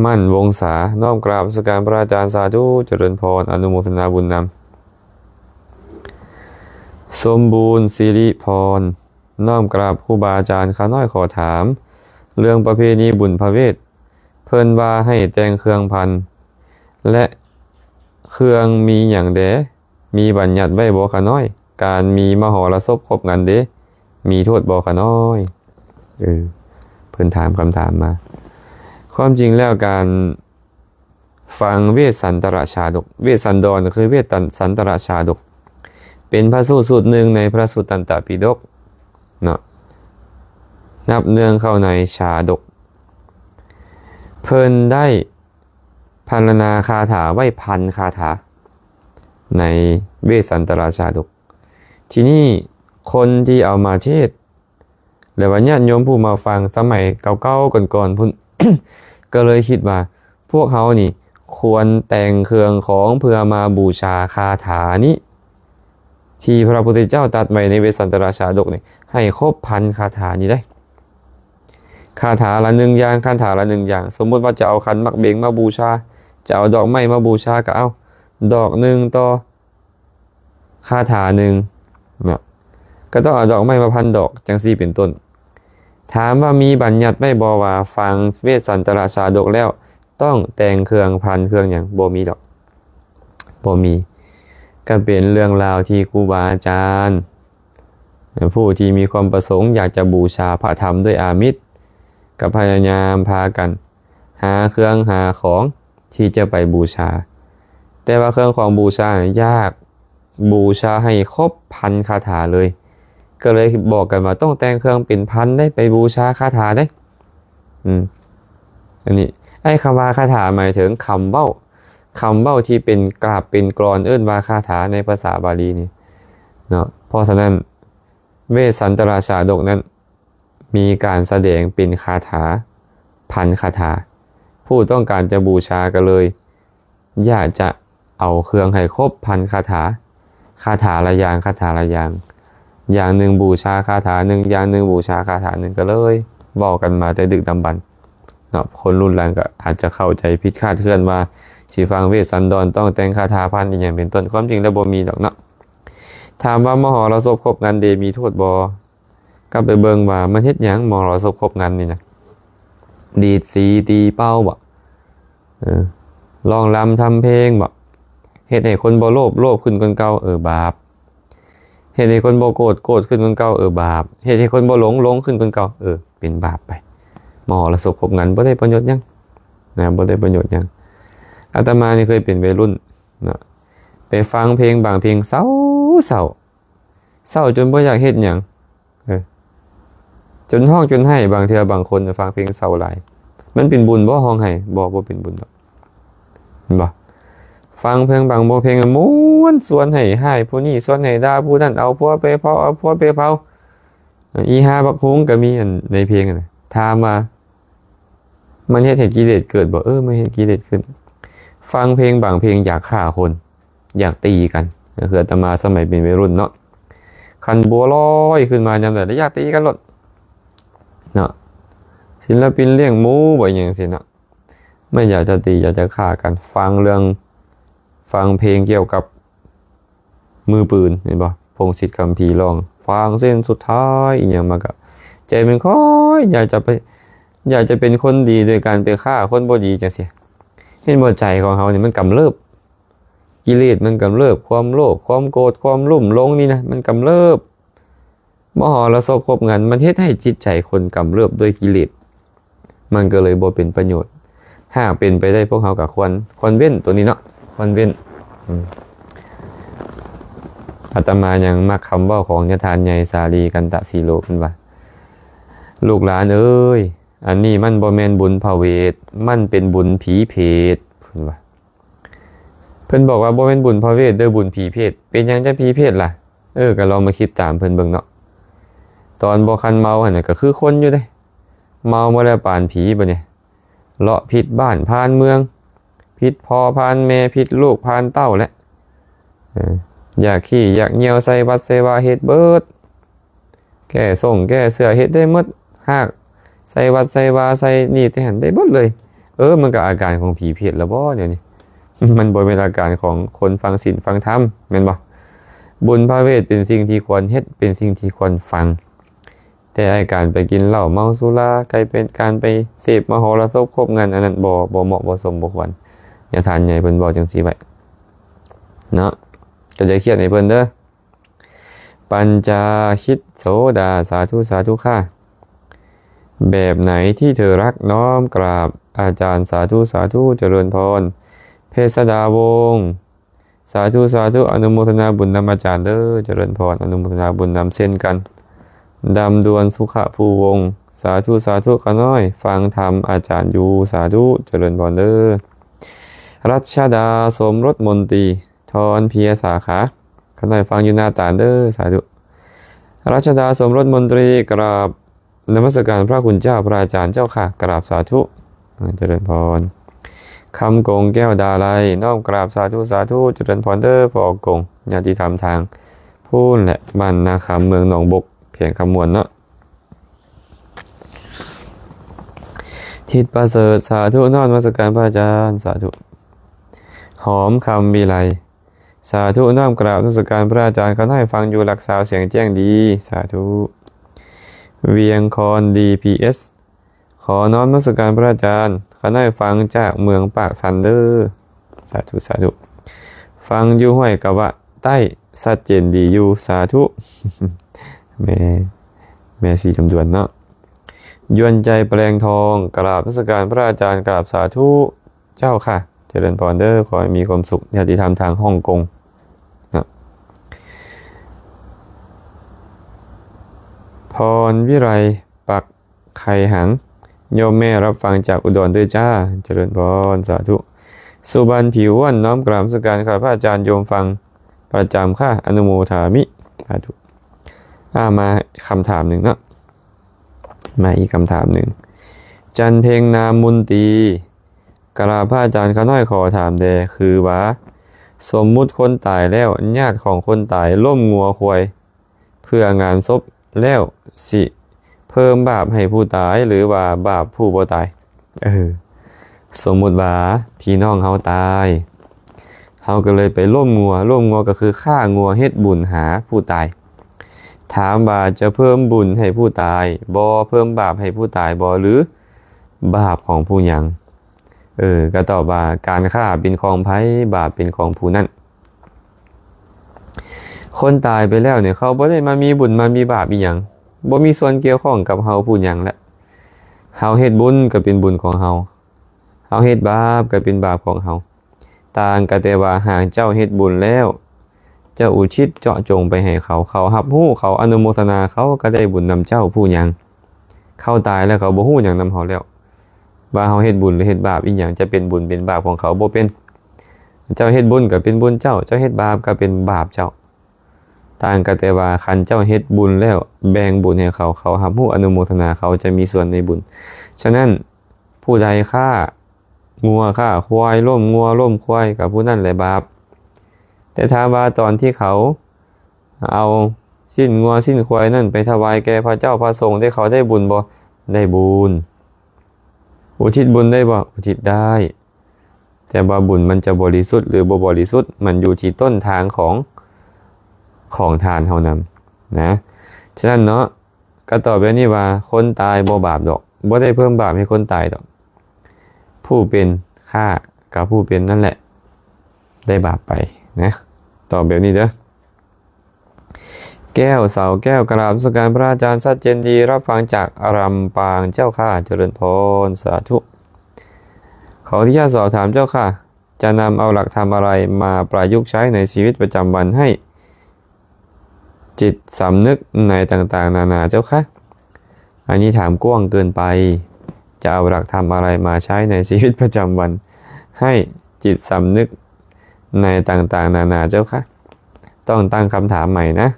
ໝັ້ນວົງສາ ນ້ອມກາບນະມັດສະການພະອາຈານ ສາທຸ ຈະເລີນພອນ ອະນຸໂມທະນາບຸນນຳ. ສົມບູນ ສິລິພອນ ນ້ອມກາບຄູບາອາຈານ ຂ້ານ້ອຍຂໍຖາມເລື່ອງປະເພນີບຸນພະເວດ ເພິ່ນວ່າໃຫ້ແຕ່ງເຄື່ອງພັນ ແລະ ເຄື່ອງມີຫຍັງແດ່? ມີບັນຍັດໄວ້ບໍ່ຂະນ້ອຍ? ການມີມະຫໍລະສົບຄົບງັນເດ ມີໂທດບໍ່ຂະນ້ອຍ? ເອີ ເພິ່ນຖາມຄຳຖາມມາ. ຄວາມຈິງແລ້ວການຟັງເວດສັນຕະລະຊາດົກ ເວດສັນດອນກໍຄືເວດສັນຕະລະຊາດົກ ເປັນພະສູດສູດໜຶ່ງໃນພະສຸດຕັນຕະປິດົກເນາະ ນັບເນື່ອງເຂົ້າໃນຊາດົກ ເພິ່ນໄດ້ພັນລະນາຄາຖາໄວ້ພັນຄາຖາ ໃນເວດສັນຕະລະຊາດົກ. ທີນີ້ຄົນທີ່ເອົາມາເທດ ແລະວ່າຍາດໂຍມຜູ້ມາຟັງສະໄໝເກົ່າໆກ່ອນໆພຸ້ນ ກໍເລີຍຄິດວ່າ ພວກເຮົານີ້ຄວນແຕ່ງເຄື່ອງຂອງເພື່ອມາບູຊາຄາຖານີ້ ທີ່ພະພຸດທະເຈົ້າຕັດໄວ້ໃນເວດສັນຕະລະຊາດົກນີ້ ໃຫ້ຄົບພັນຄາຖານີ້ໄດ໋. ຄາຖາລະໜຶ່ງຢ່າງ ຄາຖາລະໜຶ່ງຢ່າງ. ສົມມຸດວ່າຈະເອົາຂັນໝາກເບັງມາບູຊາ, ຈະເອົາດອກໄມ້ມາບູຊາ ກໍເອົາດອກໜຶ່ງຕໍ່ຄາຖາໜຶ່ງເນາະ, ກໍຕ້ອງເອົາດອກໄມ້ມາພັນດອກ ຈັ່ງຊີ້ເປັນຕົ້ນ. ຖາມວ່າມີບັນຍັດໄວ້ບໍ່ວ່າ ຟັງເວດສັນຕະລະຊາດົກແລ້ວ ຕ້ອງແຕ່ງເຄື່ອງພັນເຄື່ອງຫຍັງ? ບໍ່ມີດອກ, ບໍ່ມີ. ກໍເປັນເລື່ອງລາວທີ່ຄູບາອາຈານ ຜູ້ທີ່ມີຄວາມປະສົງຢາກຈະບູຊາພະທຳດ້ວຍອາມິດ ກໍພະຍາຍາມພາກັນຫາເຄື່ອງຫາຂອງທີ່ຈະໄປບູຊາ. ແຕ່ວ່າເຄື່ອງຂອງບູຊາຢາກບູຊາໃຫ້ຄົບພັນຄາຖາເລີຍ, ກໍເລີຍບອກກັນວ່າຕ້ອງແຕ່ງເຄື່ອງເປັນພັນໄດ໋ ໄປບູຊາຄາຖາໄດ໋. ອືມ ອັນນີ້ ໄອ້ຄຳວ່າຄາຖາໝາຍເຖິງຄຳເວົ້າ, ຄຳເວົ້າທີ່ເປັນກາບເປັນກລອນ ເອີ້ນວ່າຄາຖາໃນພາສາບາລີນີ້ເນາະ. ເພາະສະນັ້ນ ເວດສັນຕະລະຊາດົກນັ້ນ ມີການສະແດງເປັນຄາຖາ ພັນຄາຖາ. ຜູ້ຕ້ອງການຈະບູຊາກໍເລີຍຢາກຈະເອົາເຄື່ອງໃຫ້ຄົບພັນຄາຖາ, ຄາຖາລະຢ່າງ, ຄາຖາລະຢ່າງ, ຢ່າງໜຶ່ງບູຊາຄາຖາໜຶ່ງ, ຢ່າງໜຶ່ງບູຊາຄາຖາໜຶ່ງ, ກໍເລີຍເວົ້າກັນມາແຕ່ດຶກດຳບັນເນາະ. ຄົນລຸ້ນຫຼັງກໍອາດຈະເຂົ້າໃຈຜິດຄາດເຄື່ອນວ່າ ຊິຟັງເວດສັນດອນຕ້ອງແຕ່ງຄາຖາພັນອີ່ຫຍັງເປັນຕົ້ນ. ຄວາມຈິງແລ້ວບໍ່ມີດອກເນາະ. ຖາມວ່າມະຫໍລະສົບຄົບງັນເດ ມີໂທດບໍ່? ກັບໄປເບິ່ງວ່າມັນເຮັດຫຍັງ ມະຫໍລະສົບຄົບງັນນີ້ນະ, ດີດສີຕີເປົ່າບໍ? ເອີ ຮ້ອງລຳທຳເພງບໍ? ເຮັດໃຫ້ຄົນບໍ່ໂລບ ໂລບຂຶ້ນກວ່າເກົ່າ, ເອີ ບາບ. ເຮັດໃຫ້ຄົນບໍ່ໂກດ ໂກດຂຶ້ນກວ່າເກົ່າ, ເອີ ບາບ. ເຮັດໃຫ້ຄົນບໍ່ຫຼົງ ຫຼົງຂຶ້ນກວ່າເກົ່າ, ເອີ ເປັນບາບໄປ. ມະຫໍລະສົບຄົບງັນບໍ່ໄດ້ປະໂຫຍດຫຍັງນະ, ບໍ່ໄດ້ປະໂຫຍດຫຍັງ. ອາດຕະມານີ້ເຄີຍເປັນໄວລຸ້ນເນາະ, ໄປຟັງເພງບາງເພງເສົ້າໆ ເສົ້າຈົນບໍ່ຢາກເຮັດຫຍັງ, ເອີ ຈົນຮ້ອງຈົນໄຫ້. ບາງເທື່ອບາງຄົນຟັງເພງເສົ້າຫຼາຍ, ມັນເປັນບຸນບໍ່ຮ້ອງໄຫ້? ບໍ່, ບໍ່ເປັນບຸນດອກ, ເຫັນບໍ່? ຟັງເພງບາງບົດເພງມ່ວນ ຊວນໃຫ້ຮ້າຍຜູ້ນີ້ ຊວນໃຫ້ດ່າຜູ້ນັ້ນ, ເອົາຜົວໄປເຜົາ ເອົາຜົວໄປເຜົາ, ອີ່ຫ່າບັກຫຸງກໍມີ ອັນໃນເພງຫັ້ນນະ. ຖາມວ່າ ມັນເຮັດໃຫ້ກິເລດເກີດບໍ່? ເອີ ມັນເຮັດກິເລດຂຶ້ນ. ຟັງເພງບາງເພງຢາກຂ້າຄົນ, ຢາກຕີກັນ. ກໍຄືອາດຕະມາສະໄໝເປັນໄວລຸ້ນເນາະ, ຄັນບົວລອຍຂຶ້ນມາຍາມໃດ ຢາກຕີກັນໂລດເນາະ. ສິນລະປິນລ້ຽງໝູບໍ່ ອີ່ຫຍັງຊີ້ເນາະ, ມັນຢາກຈະຕີ ຢາກຈະຂ້າກັນ. ຟັງເລື່ອງ ຟັງເພງກ່ຽວກັບ ມືປືນ ເຫັນບໍ່? ພົງສິດຄຳພີຮ້ອງ ຟາງເສັ້ນສຸດທ້າຍ ອີ່ຫຍັງມາກະ ໃຈມັນຄ່ອຍຢາກຈະໄປ ຢາກຈະເປັນຄົນດີໂດຍການໄປຂ້າຄົນບໍ່ດີຈັ່ງຊີ້. ເຫັນບໍ່? ໃຈຂອງເຮົານີ້ມັນກຳເລີບ, ກິເລດມັນກຳເລີບ, ຄວາມໂລບ ຄວາມໂກດ ຄວາມລຸ່ມຫຼົງນີ້ນະ ມັນກຳເລີບ. ມະຫໍລະສົບຄົບງັນ ມັນເຮັດໃຫ້ຈິດໃຈຄົນກຳເລີບດ້ວຍກິເລດ. ມັນກໍເລີຍບໍ່ເປັນປະໂຫຍດ. ຫາກເປັນໄປໄດ້ ພວກເຮົາກໍຄວນ ຄວນເວັ້ນໂຕນີ້ເນາະ, ຄວນເວັ້ນ. ອາດຕະມາຍັງມັກຄຳເວົ້າຂອງຍາທ່ານໃຫຍ່ສາລີກັນຕະສີໂລ ເພິ່ນວ່າ ລູກຫຼານເອີຍ ອັນນີ້ມັນບໍ່ແມ່ນບຸນພະເວດ, ມັນເປັນບຸນຜີເພດ ເພິ່ນວ່າ. ເພິ່ນບອກວ່າບໍ່ແມ່ນບຸນພະເວດເດີ້ ບຸນຜີເພດ. ເປັນຫຍັງຈັ່ງຜີເພດລະ? ເອີ ກໍລອງມາຄິດຕາມເພິ່ນເບິ່ງເນາະ. ຕອນບໍ່ຄັນເມົາຫັ້ນນະ ກໍຄືຄົນຢູ່ເດ້, ເມົາມາແລ້ວປານຜີບັດນີ້ ເລາະຜິດບ້ານຜ່ານເມືອງ, ຜິດພໍ່ຜ່ານແມ່, ຜິດລູກຜ່ານເຕົ້າແຫຼະ. ເອີ ຢາກຂີ້ຢາກຍ່ຽວໃສ່ວັດໃສ່ວາເຮັດເບິດ. ແກ້ສົງແກ້ເສື້ອເຮັດໄດ້ໝົດ, ຮາກໃສ່ວັດໃສ່ວາ ໃສ່ນີ້ໃສ່ຫັ້ນໄດ້ເບິດເລີຍ. ເອີ ມັນກໍອາການຂອງຜີເພດລະບໍ ດຽວນີ້ ມັນບໍ່ແມ່ນອາການຂອງຄົນຟັງສິນຟັງທຳ ແມ່ນບໍ່? ບຸນພະເວດເປັນສິ່ງທີ່ຄວນເຮັດ, ເປັນສິ່ງທີ່ຄວນຟັງ, ແຕ່ໄອ້ການໄປກິນເຫຼົ້າເມົາສຸລາ ກາຍເປັນການໄປເສບມະຫໍລະສົບຄົບງານ ອັນນັ້ນບໍ່ ບໍ່ເໝາະບໍ່ສົມບໍ່ຄວນ. ຍາທ່ານໃຫຍ່ເພິ່ນເວົ້າຈັ່ງຊີ້ໄວ້ເນາະ, ກໍຢ່າຄຽດໃຫ້ເພິ່ນເດີ້. ປັນຈາຄິດໂສດາ ສາທຸ ສາທຸຄ່ະ. ແບບໄຫນທີ່ເທີຮັກ ນ້ອມກາບອາຈານ ສາທຸ ສາທຸ ຈະເລີນພອນ. ເພດສະດາວົງ ສາທຸ ສາທຸ ອະນຸໂມທະນາບຸນນຳອາຈານເດີ້ ຈະເລີນພອນ ອະນຸໂມທະນາບຸນນຳເຊັ່ນກັນ. ດຳດວນ ສຸຂະພູວົງ ສາທຸ ສາທຸ ຂ້ານ້ອຍຟັງທຳອາຈານຢູ່ ສາທຸ ຈະເລີນພອນເດີ້. ລັດຊະດາ ສົມລົດມົນຕີ ທອນເພຍສາຂາ ຂ້ານ້ອຍຟັງຢູ່ໜ້າຕານເດີ້ ສາທຸ. ລັດຊະດາ ສົມລົດມົນຕີ ກາບນະມັດສະການພະຄຸນເຈົ້າພະອາຈານເຈົ້າຄ່ະ ກາບສາທຸ ຈະເລີນພອນ. ຄຳກົງ ແກ້ວດາໄລ ນ້ອມກາບສາທຸ ສາທຸ ຈະເລີນພອນເດີ້ ພໍ່ກົງ ຍາດຕິທຳທາງພຸ້ນແຫຼະ ບ້ານນາຄຳ ເມືອງໜອງບົກ ແຂວງຄຳມ່ວນເນາະ. ທິດປະເສີດ ສາທຸ ນ້ອມນະມັດສະການພະອາຈານ ສາທຸ. ຫອມຄຳວິໄລ ສາທຸ ນ້ອມກາບນະມັດສະການພະອາຈານ ຂ້ານ້ອຍຟັງຢູ່ຫຼັກຊາວ ສຽງແຈ້ງດີ ສາທຸ. ວຽງຄອນ ດີ ພີ ເອສ ຂໍນ້ອມນະມັດສະການພະອາຈານ ຂ້ານ້ອຍຟັງຈາກເມືອງປາກຊັນເດີ້ ສາທຸ ສາທຸ. ຟັງຢູ່ຫ້ວຍກະວະໃຕ້ ຊັດເຈນດີຢູ່ ສາທຸ. ແມ່ ແມ່ສີຈຳດວນເນາະ. ຍວນໃຈ ແປລງທອງ ກາບນະມັດສະການພະອາຈານ ກາບສາທຸ ເຈົ້າຄ່ະ ຈະເລີນພອນເດີ້ ຂໍໃຫ້ມີຄວາມສຸກ ຍາດຕິທຳທາງຮ່ອງກົງເນາະ. ພອນວິໄລ ປັກໄຄຫັງ ໂຍມແມ່ຮັບຟັງຈາກອຸດອນເດີ້ຈ້າ ຈະເລີນພອນ ສາທຸ. ສຸບັນ ຜິວອ້ວນ ນ້ອມກາບນະມັດສະການຄ່ະພະອາຈານ ໂຍມຟັງປະຈຳຄ່ະ ອະນຸໂມທາມິ ສາທຸ. ອາ ມາຄຳຖາມໜຶ່ງເນາະ ມາອີກຄຳຖາມໜຶ່ງ. ຈັນເພັງ ນາມມຸນຕີ ກາບພະອາຈານ ຂ້ານ້ອຍຂໍຖາມແດ່ ຄືວ່າ ສົມມຸດຄົນຕາຍແລ້ວ ຍາດຂອງຄົນຕາຍລົ້ມງົວຄວາຍເພື່ອງານສົບແລ້ວ ຊິເພີ່ມບາບໃຫ້ຜູ້ຕາຍ ຫຼືວ່າບາບຜູ້ບໍ່ຕາຍ? ເອີ ສົມມຸດວ່າພີ່ນ້ອງເຮົາຕາຍ ເຮົາກໍເລີຍໄປລົ້ມງົວ, ລົ້ມງົວກໍຄືຂ້າງົວເຮັດບຸນຫາຜູ້ຕາຍ. ຖາມວ່າຈະເພີ່ມບຸນໃຫ້ຜູ້ຕາຍບໍ່ ເພີ່ມບາບໃຫ້ຜູ້ຕາຍບໍ່ ຫຼືບາບຂອງຜູ້ຍັງ? ເອີ ກໍຕອບວ່າ ການຂ້າເປັນຂອງໃຜ ບາບເປັນຂອງຜູ້ນັ້ນ. ຄົນຕາຍໄປແລ້ວນີ້ ເຂົາບໍ່ໄດ້ມາມີບຸນມາມີບາບອີ່ຫຍັງ, ບໍ່ມີສ່ວນກ່ຽວຂ້ອງກັບເຮົາຜູ້ຍັງແລ້ວ. ເຮົາເຮັດບຸນກໍເປັນບຸນຂອງເຮົາ, ເຮົາເຮັດບາບກໍເປັນບາບຂອງເຮົາ. ຕ່າງກໍແຕ່ວ່າຫາກເຈົ້າເຮັດບຸນແລ້ວ ເຈົ້າອຸທິດເຈາະຈົງໄປໃຫ້ເຂົາ, ເຂົາຮັບຮູ້, ເຂົາອະນຸໂມທະນາ, ເຂົາກໍໄດ້ບຸນນຳເຈົ້າຜູ້ຍັງ. ເຂົາຕາຍແລ້ວ ເຂົາບໍ່ຮູ້ຫຍັງນຳເຮົາແລ້ວ ວ່າເຮົາເຮັດບຸນຫຼືເຮັດບາບອີ່ຫຍັງ ຈະເປັນບຸນເປັນບາບຂອງເຂົາບໍ່ເປັນ. ເຈົ້າເຮັດບຸນກໍເປັນບຸນເຈົ້າ, ເຈົ້າເຮັດບາບກໍເປັນບາບເຈົ້າ. ຕ່າງກໍແຕ່ວ່າຄັນເຈົ້າເຮັດບຸນແລ້ວ ແບ່ງບຸນໃຫ້ເຂົາ, ເຂົາຮັບຮູ້ອະນຸໂມທະນາ, ເຂົາຈະມີສ່ວນໃນບຸນ. ສະນັ້ນ ຜູ້ໃດຂ້າງົວຂ້າຄວາຍ, ລົ້ມງົວລົ້ມຄວາຍ, ກໍຜູ້ນັ້ນແຫຼະບາບ. ແຕ່ຖາມວ່າຕອນທີ່ເຂົາເອົາຊີ້ນງົວຊີ້ນຄວາຍນັ້ນໄປຖວາຍແກ່ພະເຈົ້າພະສົງ ໄດ້ເຂົາໄດ້ບຸນບໍ່? ໄດ້ບຸນ. ອຸທິດບຸນໄດ້ບໍ່? ອຸທິດໄດ້. ແຕ່ວ່າບຸນມັນຈະບໍລິສຸດ ຫຼື ບໍ່ບໍລິສຸດ ມັນຢູ່ທີ່ຕົ້ນທາງຂອງ ຂອງທານເຮົານຳນະ. ສະນັ້ນເນາະ ກໍຕອບແບບນີ້ວ່າ ຄົນຕາຍບໍ່ບາບດອກ, ບໍ່ໄດ້ເພີ່ມບາບໃຫ້ຄົນຕາຍດອກ. ຜູ້ເປັນຂ້າກັບຜູ້ເປັນນັ້ນແຫຼະ ໄດ້ບາບໄປນະ. ຕອບແບບນີ້ເດີ້. ແກ້ວ ເສົາແກ້ວ ກະລາບນະມັດສະການພະອາຈານ ຊັດເຈນດີ ຮັບຟັງຈາກລຳປາງເຈົ້າຄ່າ ຈະເລີນພອນ ສາທຸ. ຂໍອະນຸຍາດສອບຖາມເຈົ້າຄ່າ ຈະນຳເອົາຫຼັກທຳອະໄລມາປະຍຸກໃຊ້ໃນຊີວິດປະຈຳວັນໃຫ້ຈິດສຳນຶກໃນຕ່າງໆນານາເຈົ້າຄະ? ອັນນີ້ຖາມກວ້າງເກີນໄປ. ຈະເອົາຫຼັກທຳອະໄລມາໃຊ້ໃນຊີວິດປະຈຳວັນໃຫ້ຈິດສຳນຶກ ໃນຕ່າງໆນານາເຈົ້າຄະ. ຕ້ອງຕັ້ງຄຳຖາມໃໝ່ນະ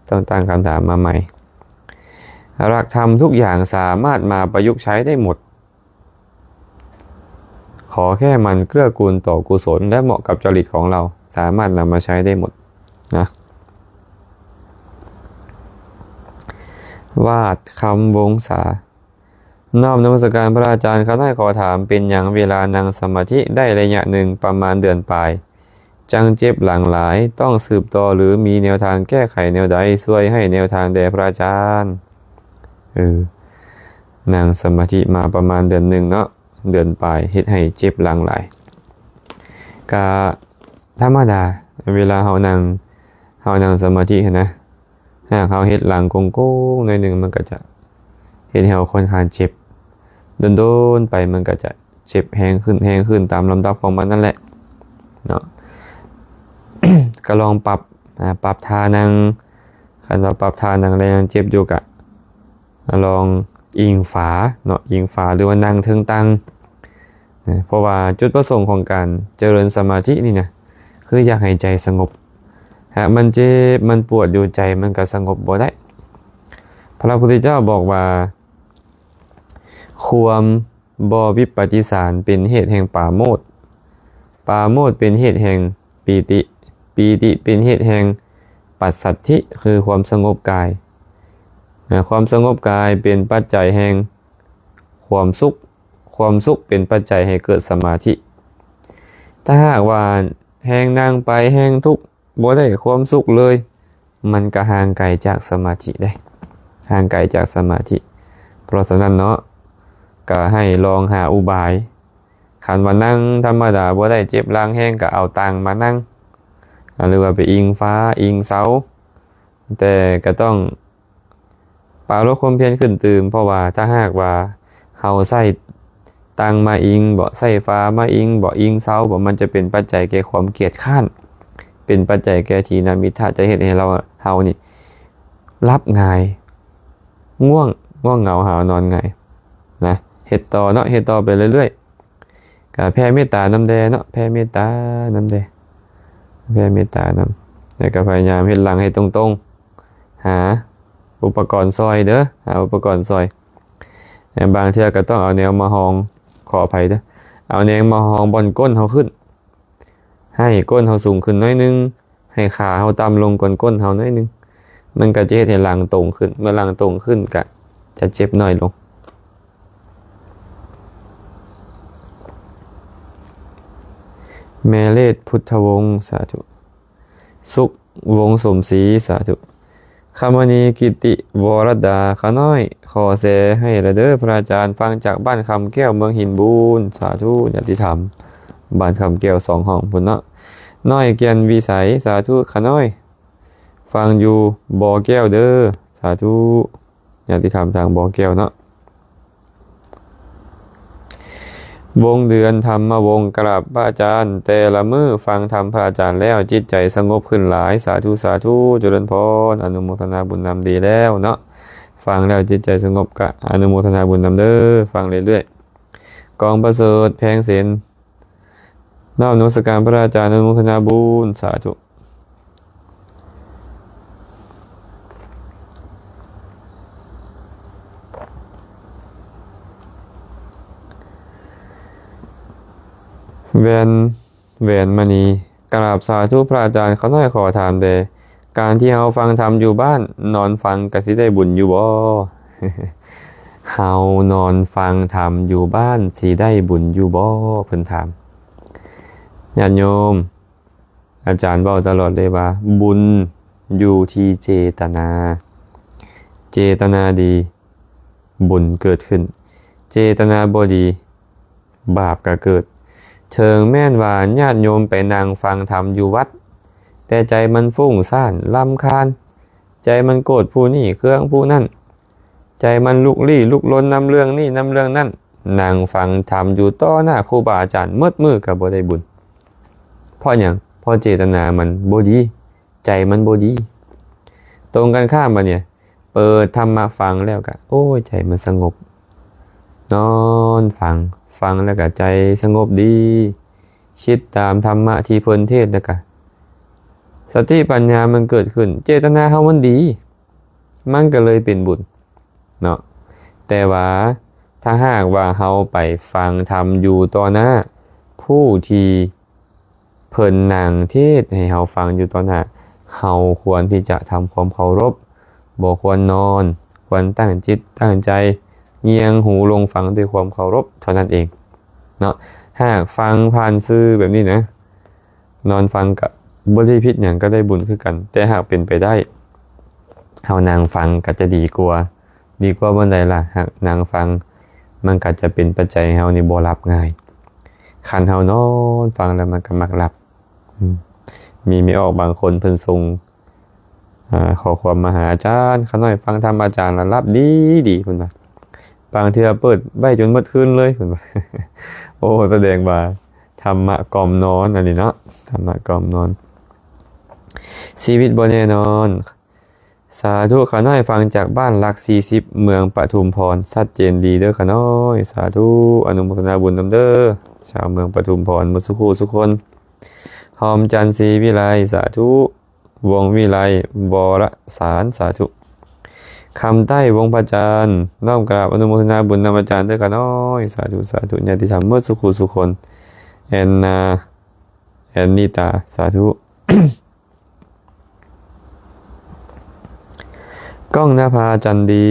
ຕ້ອງຕັ້ງຄຳຖາມມາໃໝ່. ຫຼັກທຳທຸກຢ່າງສາມາດມາປະຍຸກໃຊ້ໄດ້ໝົດ. ຂໍແຄ່ມັນເກື້ອກູນຕໍ່ກຸສົນ ແລະ ເໝາະກັບຈະລິດຂອງເຮົາ, ສາມາດນຳມາໃຊ້ໄດ້ໝົດນະ. ວາດຄຳວົງສາ. ນ້ອມນະມັດສະການພະອາຈານ, ຂ້ານ້ອຍຂໍຖາມ, ເປັນຫຍັງເວລານັ່ງສະມາທິໄດ້ໄລຍະໜຶ່ງ ປະມານເດືອນປາຍ, ຈັ່ງເຈັບຫຼັງຫຼາຍ, ຕ້ອງສືບຕໍ່ ຫຼື ມີແນວທາງແກ້ໄຂແນວໃດ? ຊ່ວຍໃຫ້ແນວທາງແດ່ພະອາຈານ. ເອີ ນັ່ງສະມາທິມາປະມານເດືອນໜຶ່ງເນາະ, ເດືອນປາຍ, ເຮັດໃຫ້ເຈັບຫຼັງຫຼາຍ. ກະທຳມະດາ, ເວລາເຮົານັ່ງ, ເຮົານັ່ງສະມາທິຫັ້ນນະ, ຫາກເຮົາເຮັດຫຼັງໂກ່ງໆໜ້ອຍໜຶ່ງ, ມັນກໍຈະເຮັດໃຫ້ເຮົາຄ່ອນຂ້າງເຈັບ. ດົນໆໄປມັນກໍຈະເຈັບແຮງຂຶ້ນ, ແຮງຂຶ້ນຕາມລຳດັບຂອງມັນນັ້ນແຫຼະເນາະ. ກໍລອງປັບ, ອາ, ປັບທ່ານັ່ງ. ຄັນວ່າປັບທ່ານັ່ງແລ້ວຍັງເຈັບຢູ່, ກະລອງອີງຝາເນາະ, ອີງຝາ ຫຼືວ່ານັ່ງເທິງຕັ່ງ. ນະ ເພາະວ່າຈຸດປະສົງຂອງການຈະເລີນສະມາທິນີ້ນະ ຄືຢາກໃຫ້ໃຈສະຫງົບ. ຫາກມັນເຈັບມັນປວດຢູ່, ໃຈມັນກໍສະຫງົບບໍ່ໄດ້. ພະພຸດທະເຈົ້າບອກວ່າ ຄວາມບໍ່ວິປັດຕິສານເປັນເຫດແຫ່ງປາໂມດ, ປາໂມດເປັນເຫດແຫ່ງປີຕິ, ປີຕິເປັນເຫດແຫ່ງປັດສັດທິ ຄືຄວາມສະຫງົບກາຍ. ນະ ຄວາມສະຫງົບກາຍເປັນປັດໄຈແຫ່ງຄວາມສຸກ, ຄວາມສຸກເປັນປັດໄຈໃຫ້ເກີດສະມາທິ. ຖ້າຫາກວ່າແຮ່ງນັ່ງໄປແຮ່ງທຸກ, ບໍ່ໄດ້ຄວາມສຸກເລີຍ, ມັນກະຫ່າງໄກຈາກສະມາທິເດ້, ຫ່າງໄກຈາກສະມາທິ. ເພາະສະນັ້ນເນາະ, ກະໃຫ້ລອງຫາອຸບາຍ, ຄັນວ່ານັ່ງທຳມະດາບໍ່ໄດ້, ເຈັບຫຼັງແຮງ, ກະເອົາຕັ່ງມານັ່ງ ຫຼືວ່າໄປອີງຝາ, ອີງເສົາ, ແຕ່ກະຕ້ອງ ປາລົບຄວາມພຽນຂຶ້ນຕື່ມ, ເພາະວ່າຖ້າຫາກວ່າເຮົາໃຊ້ຕັ່ງມາອີງບໍ, ໃຊ້ຝາມາອີງບໍ, ອີງເສົາບໍ, ມັນຈະເປັນປັດໄຈແກ່ຄວາມກຽດຄ້ານ, ເປັນປັດໄຈແກ່ຖີນະມິດຖະ, ຈະເຮັດໃຫ້ເຮົາ, ເຮົານີ້ຫຼັບງ່າຍ, ງ່ວງ, ງ່ວງເຫງົາຫາວນອນງ່າຍນະ. ເຮັດຕໍ່ເນາະ, ເຮັດຕໍ່ໄປເລື້ອຍໆ. ກະແຜ່ເມດຕານຳແດ່ເນາະ, ແຜ່ເມດຕານຳແດ່, ແຜ່ເມດຕານຳ. ແລ້ວກະພະຍາຍາມເຮັດຫຼັງໃຫ້ຕົງໆ, ຫາອຸປະກອນຊ່ອຍເດີ, ຫາອຸປະກອນຊ່ອຍ. ແລະ ບາງເທື່ອກະຕ້ອງເອົາແນວມາຮອງ, ຂໍອະໄພເດີ, ເອົາແນວມາຮອງບ່ອນກົ້ນເຮົາຂຶ້ນ, ໃຫ້ກົ້ນເຮົາສູງຂຶ້ນໜ້ອຍໜຶ່ງ, ໃຫ້ຂາເຮົາຕ່ຳລົງກ່ອນກົ້ນເຮົາໜ້ອຍໜຶ່ງ, ມັນກໍຈະເຮັດໃຫ້ຫຼັງຕົງຂຶ້ນ. ເມື່ອຫຼັງຕົງຂຶ້ນກໍຈະເຈັບໜ້ອຍລົງ. ແມ່ເລດພຸດທະວົງ ສາທຸ. ສຸກ ວົງສົມສີ ສາທຸ. ຄຳມະນີ ກິດຕິ ວໍລັດດາ ຂ້ານ້ອຍ ຂໍແຊໃຫ້ລະເດີພະອາຈານ, ຟັງຈາກບ້ານຄຳແກ້ວ ເມືອງຫີນບູນ ສາທຸ. ຍາດຕິທຳ ບ້ານຄຳແກ້ວ ສອງຫ້ອງພຸ້ນເນາະ. ນ້ອຍ ແກ່ນວິໄສ ສາທຸ. ຂ້ານ້ອຍ ຟັງຢູ່ບໍ່ແກ້ວເດີ ສາທຸ. ຍາດຕິທຳທາງບໍ່ແກ້ວເນາະ. ວົງເດືອນທຳມະວົງ ກະລາບພະອາຈານ, ແຕ່ລະມື້ຟັງທຳພະອາຈານແລ້ວ ຈິດໃຈສະຫງົບຂຶ້ນຫຼາຍ. ສາທຸ ສາທຸ ຈະເລີນພອນ, ອະນຸໂມທະນາບຸນນຳ. ດີແລ້ວເນາະ, ຟັງແລ້ວຈິດໃຈສະຫງົບ ກະອະນຸໂມທະນາບຸນນຳເດີ, ຟັງເລື້ອຍໆ. ກອງປະເສີດ ແພງເສັນ ນ້ອມນະມັດສະການພະອາຈານ, ອະນຸໂມທະນາບຸນ, ສາທຸ. ແວ່ນ ແຫວນມະນີ ກະລາບສາທຸພະອາຈານ, ຂ້ານ້ອຍຂໍຖາມແດ່, ການທີ່ເຮົາຟັງທຳຢູ່ບ້ານ, ນອນຟັງກະຊິໄດ້ບຸນຢູ່ບໍ່? ເຮົານອນຟັງທຳຢູ່ບ້ານຊິໄດ້ບຸນຢູ່ບໍ່? ເພິ່ນຖາມ. ຍາດໂຍມ, ອາຈານເວົ້າຕະຫຼອດເລີຍວ່າ ບຸນຢູ່ທີ່ເຈຕະນາ, ເຈຕະນາດີ ບຸນເກີດຂຶ້ນ, ເຈຕະນາບໍ່ດີ ບາບກະເກີດ. ເຖິງແມ່ນວ່າຍາດໂຍມໄປນັ່ງຟັງທຳຢູ່ວັດ, ແຕ່ໃຈມັນຟຸ້ງສ້ານລຳຄານ, ໃຈມັນໂກດຜູ້ນີ້ເຄືອງຜູ້ນັ້ນ, ໃຈມັນລຸກລີ້ລຸກລົນນຳເລື່ອງນີ້ນຳເລື່ອງນັ້ນ, ນັ່ງຟັງທຳຢູ່ຕໍ່ໜ້າຄູບາອາຈານໝົດມື້ກະບໍ່ໄດ້ບຸນ. ເພາະຫຍັງ? ເພາະເຈຕະນາມັນບໍ່ດີ, ໃຈມັນບໍ່ດີ. ຕົງກັນຂ້າມບາດນີ້, ເປີດທຳມະຟັງແລ້ວກະ ໂອ້ຍ ໃຈມັນສະຫງົບ, ນອນຟັງ, ຟັງແລ້ວກະໃຈສະຫງົບດີ, ຄິດຕາມທຳມະທີ່ເພິ່ນເທດ ແລ້ວກະສະຕິປັນຍາມັນເກີດຂຶ້ນ ເຈດຕະນາເຮົາມັນດີ ມັນກໍເລີຍເປັນບຸນເນາະ. ແຕ່ວ່າຖ້າຫາກວ່າເຮົາໄປຟັງທຳຢູ່ຕໍ່ໜ້າຜູ້ທີ່ ເພິ່ນນັ່ງເທດໃຫ້ເຮົາຟັງຢູ່ຕໍ່ໜ້າ ເຮົາຄວນທີ່ຈະທຳຄວາມເຄົາລົບ, ບໍ່ຄວນນອນ, ຄວນຕັ້ງຈິດຕັ້ງໃຈ, ງຽງຫູລົງຟັງດ້ວຍຄວາມເຄົາລົບເທົ່ານັ້ນເອງເນາະ. ຫາກຟັງຜ່ານສື່ແບບນີ້ນະ, ນອນຟັງກະບໍ່ໄດ້ຜິດຫຍັງ, ກະໄດ້ບຸນຄືກັນ. ແຕ່ຫາກເປັນໄປໄດ້ ເຮົານັ່ງຟັງກະຈະດີກວ່າ. ດີກວ່າບ່ອນໃດລະ? ຫາກນັ່ງຟັງ ມັນກໍຈະເປັນປັດໄຈໃຫ້ເຮົານີ້ບໍ່ຫຼັບງ່າຍ. ຄັນເຮົານອນຟັງແລ້ວມັນກໍມັກຫຼັບ. ອືມ ມີແມ່ອອກບາງຄົນເພິ່ນສົ່ງ ອາ ຂໍ້ຄວາມມາຫາອາຈານ, ຂ້ານ້ອຍຟັງທຳອາຈານແລ້ວຫຼັບດີໆ ເພິ່ນວ່າ. ບາງເທື່ອເປີດໄວ້ຈົນໝົດຄືນເລີຍ ເພິ່ນວ່າ. ໂອ້ ສະແດງວ່າທຳມະກ່ອມນອນອັນນີ້ເນາະ, ທຳມະກ່ອມນອນ. ຊີວິດບໍ່ແນ່ນອນ. ສາທຸ ຂ້ານ້ອຍຟັງຈາກບ້ານຫຼັກສີ່ສິບ ເມືອງປະທຸມພອນ ຊັດເຈນດີເດີຂ້ານ້ອຍ. ສາທຸ ອະນຸໂມທະນາບຸນນຳເດີ ຊາວເມືອງປະທຸມພອນໝົດສູ່ຄູ່ສູ່ຄົນ. ຫອມຈັນ ສີວິໄລ ສາທຸ. ວົງວິໄລ ວໍລະສານ ສາທຸ. ຄຳໃຕ້ ວົງພະຈັນ ນ້ອມກາບອະນຸໂມທະນາບຸນນຳອາຈານເດີຂ້ານ້ອຍ. ສາທຸ ສາທຸ ຍາດຕິທຳໝົດສູ່ຄູ່ສູ່ຄົນ. ແອນນາ ແອນນິຕາ ສາທຸ. ກ້ອງນະພາ ຈັນດີ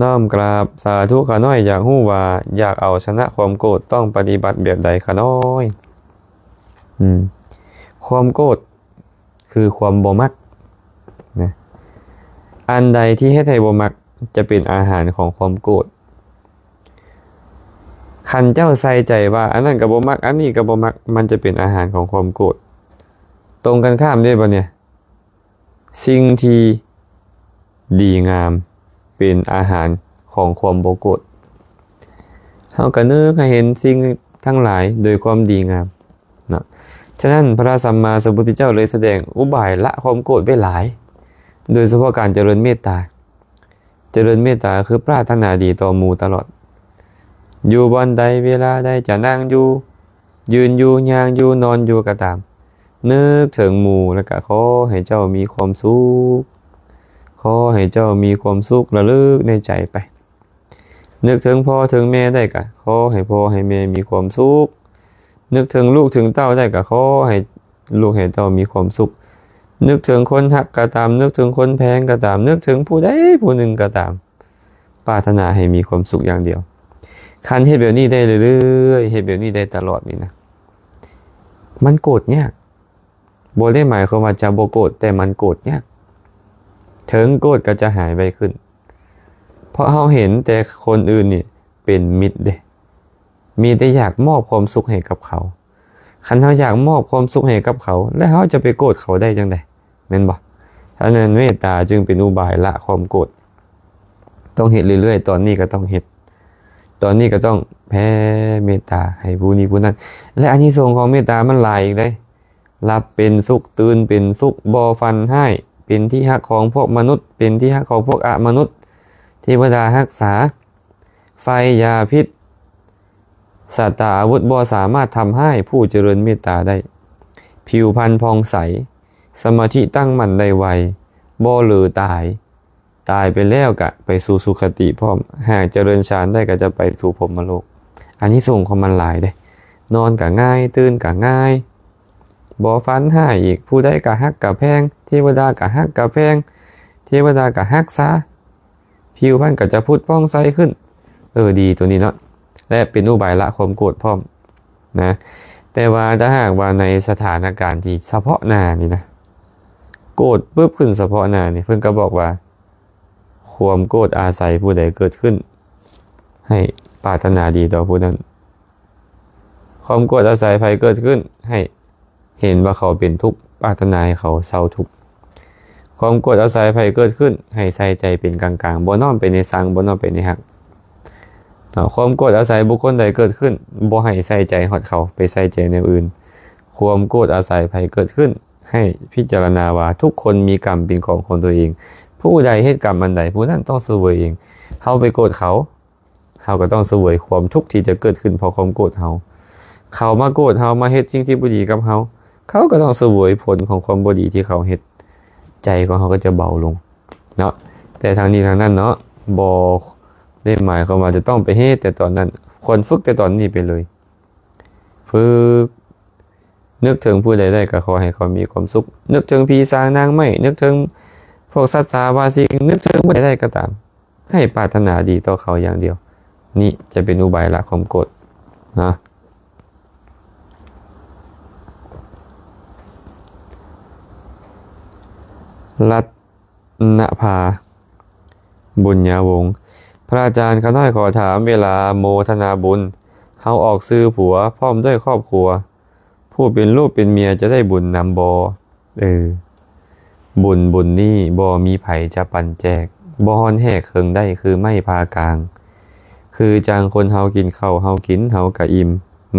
ນ້ອມກາບສາທຸ. ຂ້ານ້ອຍຢາກຮູ້ວ່າ ຢາກເອົາຊະນະຄວາມໂກດ ຕ້ອງປະຕິບັດແບບໃດຂ້ານ້ອຍ? ອືມ ຄວາມໂກດຄືຄວາມບໍ່ມັກນະ. ອັນໃດທີ່ເຮັດໃຫ້ບໍ່ມັກ ຈະເປັນອາຫານຂອງຄວາມໂກດ. ຄັນເຈົ້າໃສ່ໃຈວ່າ ອັນນັ້ນກໍບໍ່ມັກ ອັນນີ້ກໍບໍ່ມັກ ມັນຈະເປັນອາຫານຂອງຄວາມໂກດ. ຕົງກັນຂ້າມເດ້ບັດນີ້ ສິ່ງທີ່ດີງາມເປັນອາຫານຂອງຄວາມບໍ່ໂກດ. ເຮົາກະນຶກໃຫ້ເຫັນສິ່ງທັງຫຼາຍໂດຍຄວາມດີງາມເນາະ. ສະນັ້ນ ພະສຳມາສຳພຸດທະເຈົ້າເລີຍສະແດງອຸບາຍລະຄວາມໂກດໄວ້ຫຼາຍ, ໂດຍສະເພາະການຈະເລີນເມດຕາ. ຈະເລີນເມດຕາຄືປາດຖະໜາດີຕໍ່ໝູ່ຕະຫຼອດ. ຢູ່ບ່ອນໃດເວລາໃດ ຈະນັ່ງຢູ່ ຢືນຢູ່ ຍ່າງຢູ່ ນອນຢູ່ກໍຕາມ, ນຶກເຖິງໝູ່ ແລ້ວກະຂໍໃຫ້ເຈົ້າມີຄວາມສຸກ, ຂໍໃຫ້ເຈົ້າມີຄວາມສຸກ, ລະລຶກໃນໃຈໄປ. ນຶກເຖິງພໍ່ເຖິງແມ່ໄດ້ກະຂໍໃຫ້ພໍ່ໃຫ້ແມ່ມີຄວາມສຸກ, ນຶກເຖິງລູກເຖິງເຕົ້າໄດ້ກະຂໍໃຫ້ລູກໃຫ້ເຕົ້າມີຄວາມສຸກ, ນຶກເຖິງຄົນຮັກກໍຕາມ, ນຶກເຖິງຄົນແພງກໍຕາມ, ນຶກເຖິງຜູ້ໃດຜູ້ໜຶ່ງກໍຕາມ, ປາດຖະໜາໃຫ້ມີຄວາມສຸກຢ່າງດຽວ. ຄັນເຮັດແບບນີ້ໄດ້ເລື້ອຍໆ, ເຮັດແບບນີ້ໄດ້ຕະຫຼອດນີ້ນະ, ມັນໂກດຍາກ. ບໍ່ໄດ້ໝາຍຄວາມວ່າຈະບໍ່ໂກດ, ແຕ່ມັນໂກດຍາກ. ເຖິງໂກດກໍຈະຫາຍໄວຂຶ້ນ, ເພາະເຮົາເຫັນແຕ່ຄົນອື່ນນີ້ເປັນມິດເດ້, ມີແຕ່ຢາກມອບຄວາມສຸກໃຫ້ກັບເຂົາ. ຄັນເຮົາຢາກມອບຄວາມສຸກໃຫ້ກັບເຂົາ, ແລ້ວເຮົາຈະໄປໂກດເຂົາໄດ້ຈັ່ງໃດ? ແມ່ນບໍ່? ສະນັ້ນ ເມດຕາຈຶ່ງເປັນອຸບາຍລະຄວາມໂກດ. ຕ້ອງເຮັດເລື້ອຍໆ, ຕອນນີ້ກໍຕ້ອງເຮັດ, ຕອນນີ້ກໍຕ້ອງແຜ່ເມດຕາໃຫ້ຜູ້ນີ້ຜູ້ນັ້ນ. ແລະ ອານິສົງຂອງເມດຕາມັນຫຼາຍອີກເດ້. ຫຼັບເປັນສຸກ, ຕື່ນເປັນສຸກ, ບໍ່ຝັນຮ້າຍ, ເປັນທີ່ຮັກຂອງພວກມະນຸດ, ເປັນທີ່ຮັກຂອງພວກອະມະນຸດ, ເທວະດາຮັກສາ, ໄຟ, ຢາພິດ, ສັດຕາອາວຸດບໍ່ສາມາດທຳຮ້າຍຜູ້ຈະເລີນເມດຕາໄດ້. ຜິວພັນຜ່ອງໃສ, ສະມາທິຕັ້ງໝັ້ນໄດ້ໄວ, ບໍ່ເຫຼີຕາຍ, ຕາຍໄປແລ້ວກະໄປສູ່ສຸຄະຕິພ້ອມ, ຫາກຈະເລີນฌານໄດ້ກໍຈະໄປສູ່ພົມມະໂລກ. ອານິສົງຂອງມັນຫຼາຍເດ້, ນອນກໍງ່າຍ, ຕື່ນກໍງ່າຍ, ບໍ່ຝັນຮ້າຍອີກ, ຜູ້ໃດກໍຮັກກໍແພງ, ເທວະດາກໍຮັກກໍແພງ, ເທວະດາກໍຮັກສາ, ຜິວພັນກໍຈະຜຸດຜ່ອງໃສຂຶ້ນ. ເອີ ດີໂຕນີ້ເນາະ, ແລະ ເປັນອຸບາຍລະຄວາມໂກດພ້ອມນະ. ແຕ່ວ່າຖ້າຫາກວ່າໃນສະຖານະການທີ່ສະເພາະໜ້ານີ້ນະ, ໂກດປຶບຂຶ້ນສະເພາະໜ້ານີ້, ເພິ່ນກໍບອກວ່າ ຄວາມໂກດອາໄສຜູ້ໃດເກີດຂຶ້ນ ໃຫ້ປາດຖະໜາດີຕໍ່ຜູ້ນັ້ນ. ຄວາມໂກດອາໄສໃຜເກີດຂຶ້ນ ໃຫ້ເຫັນວ່າເຂົາເປັນທຸກ, ປາດຖະໜາໃຫ້ເຂົາເຊົາທຸກ. ຄວາມໂກດອາໄສໃຜເກີດຂຶ້ນ ໃຫ້ໃສ່ໃຈເປັນກາງໆ, ບໍ່ນ້ອມໄປໃນຊັງ, ບໍ່ນ້ອມໄປໃນຮັກ. ເນາະ, ຄວາມໂກດອາໄສບຸກຄົນໃດເກີດຂຶ້ນ, ບໍ່ໃຫ້ໃສ່ໃຈຮອດເຂົາ, ໄປໃສ່ໃຈແນວອື່ນ. ຄວາມໂກດອາໄສໃຜເກີດຂຶ້ນ ໃຫ້ພິຈາລະນາວ່າທຸກຄົນມີກຳເປັນຂອງຂອງຕົວເອງ. ຜູ້ໃດເຮັດກຳອັນໃດ, ຜູ້ນັ້ນຕ້ອງສະເຫວີຍເອງ. ເຮົາໄປໂກດເຂົາ, ເຮົາກໍຕ້ອງສະເຫວີຍຄວາມທຸກທີ່ຈະເກີດຂຶ້ນເພາະຄວາມໂກດເຮົາ. ເຂົາມາໂກດເຮົາ ມາເຮັດສິ່ງທີ່ບໍ່ດີກັບເຮົາ ເຂົາກໍຕ້ອງສະເຫວີຍຜົນຂອງຄວາມບໍ່ດີທີ່ເຂົາເຮັດ ໃຈຂອງເຮົາກໍຈະເບົາລົງເນາະ. ແຕ່ທັງນີ້ທັງນັ້ນເນາະ ບໍ່ໄດ້ໝາຍຄວາມວ່າຈະຕ້ອງໄປເຮັດແຕ່ຕອນນັ້ນ, ຄວນຝຶກແຕ່ຕອນນີ້ໄປເລີຍ. ຝຶກ ນຶກເຖິງຜູ້ໃດໄດ້ກໍຂໍໃຫ້ເຂົາມີຄວາມສຸກ, ນຶກເຖິງຜີສາງນາງໄມ້, ນຶກເຖິງພວກສັດສາວາສິ່ງ, ນຶກເຖິງຜູ້ໃດໄດ້ກໍຕາມ ໃຫ້ປາດຖະໜາດີຕໍ່ເຂົາຢ່າງດຽວ. ນີ້ຈະເປັນອຸບາຍລະຄວາມໂກດເນາະ. ລັດນະພາ ບຸນຍາວົງ. ພະອາຈານ, ຂ້ານ້ອຍຂໍຖາມ, ເວລາໂມທະນາບຸນ ເຮົາອອກຊື່ຜົວພ້ອມດ້ວຍຄອບຄົວ ຜູ້ເປັນລູກເປັນເມຍຈະໄດ້ບຸນນຳບໍ່? ເອີ ບຸນ ບຸນນີ້ບໍ່ມີໃຜຈະປັນແຈກ, ບໍ່ຮ້ອນແຫກເຄິ່ງໄດ້ຄືໄມ້ຜ່າກາງ. ຄືຈັ່ງຄົນເຮົາກິນເຂົ້າ, ເຮົາກິນເຮົາກະອີ່ມ,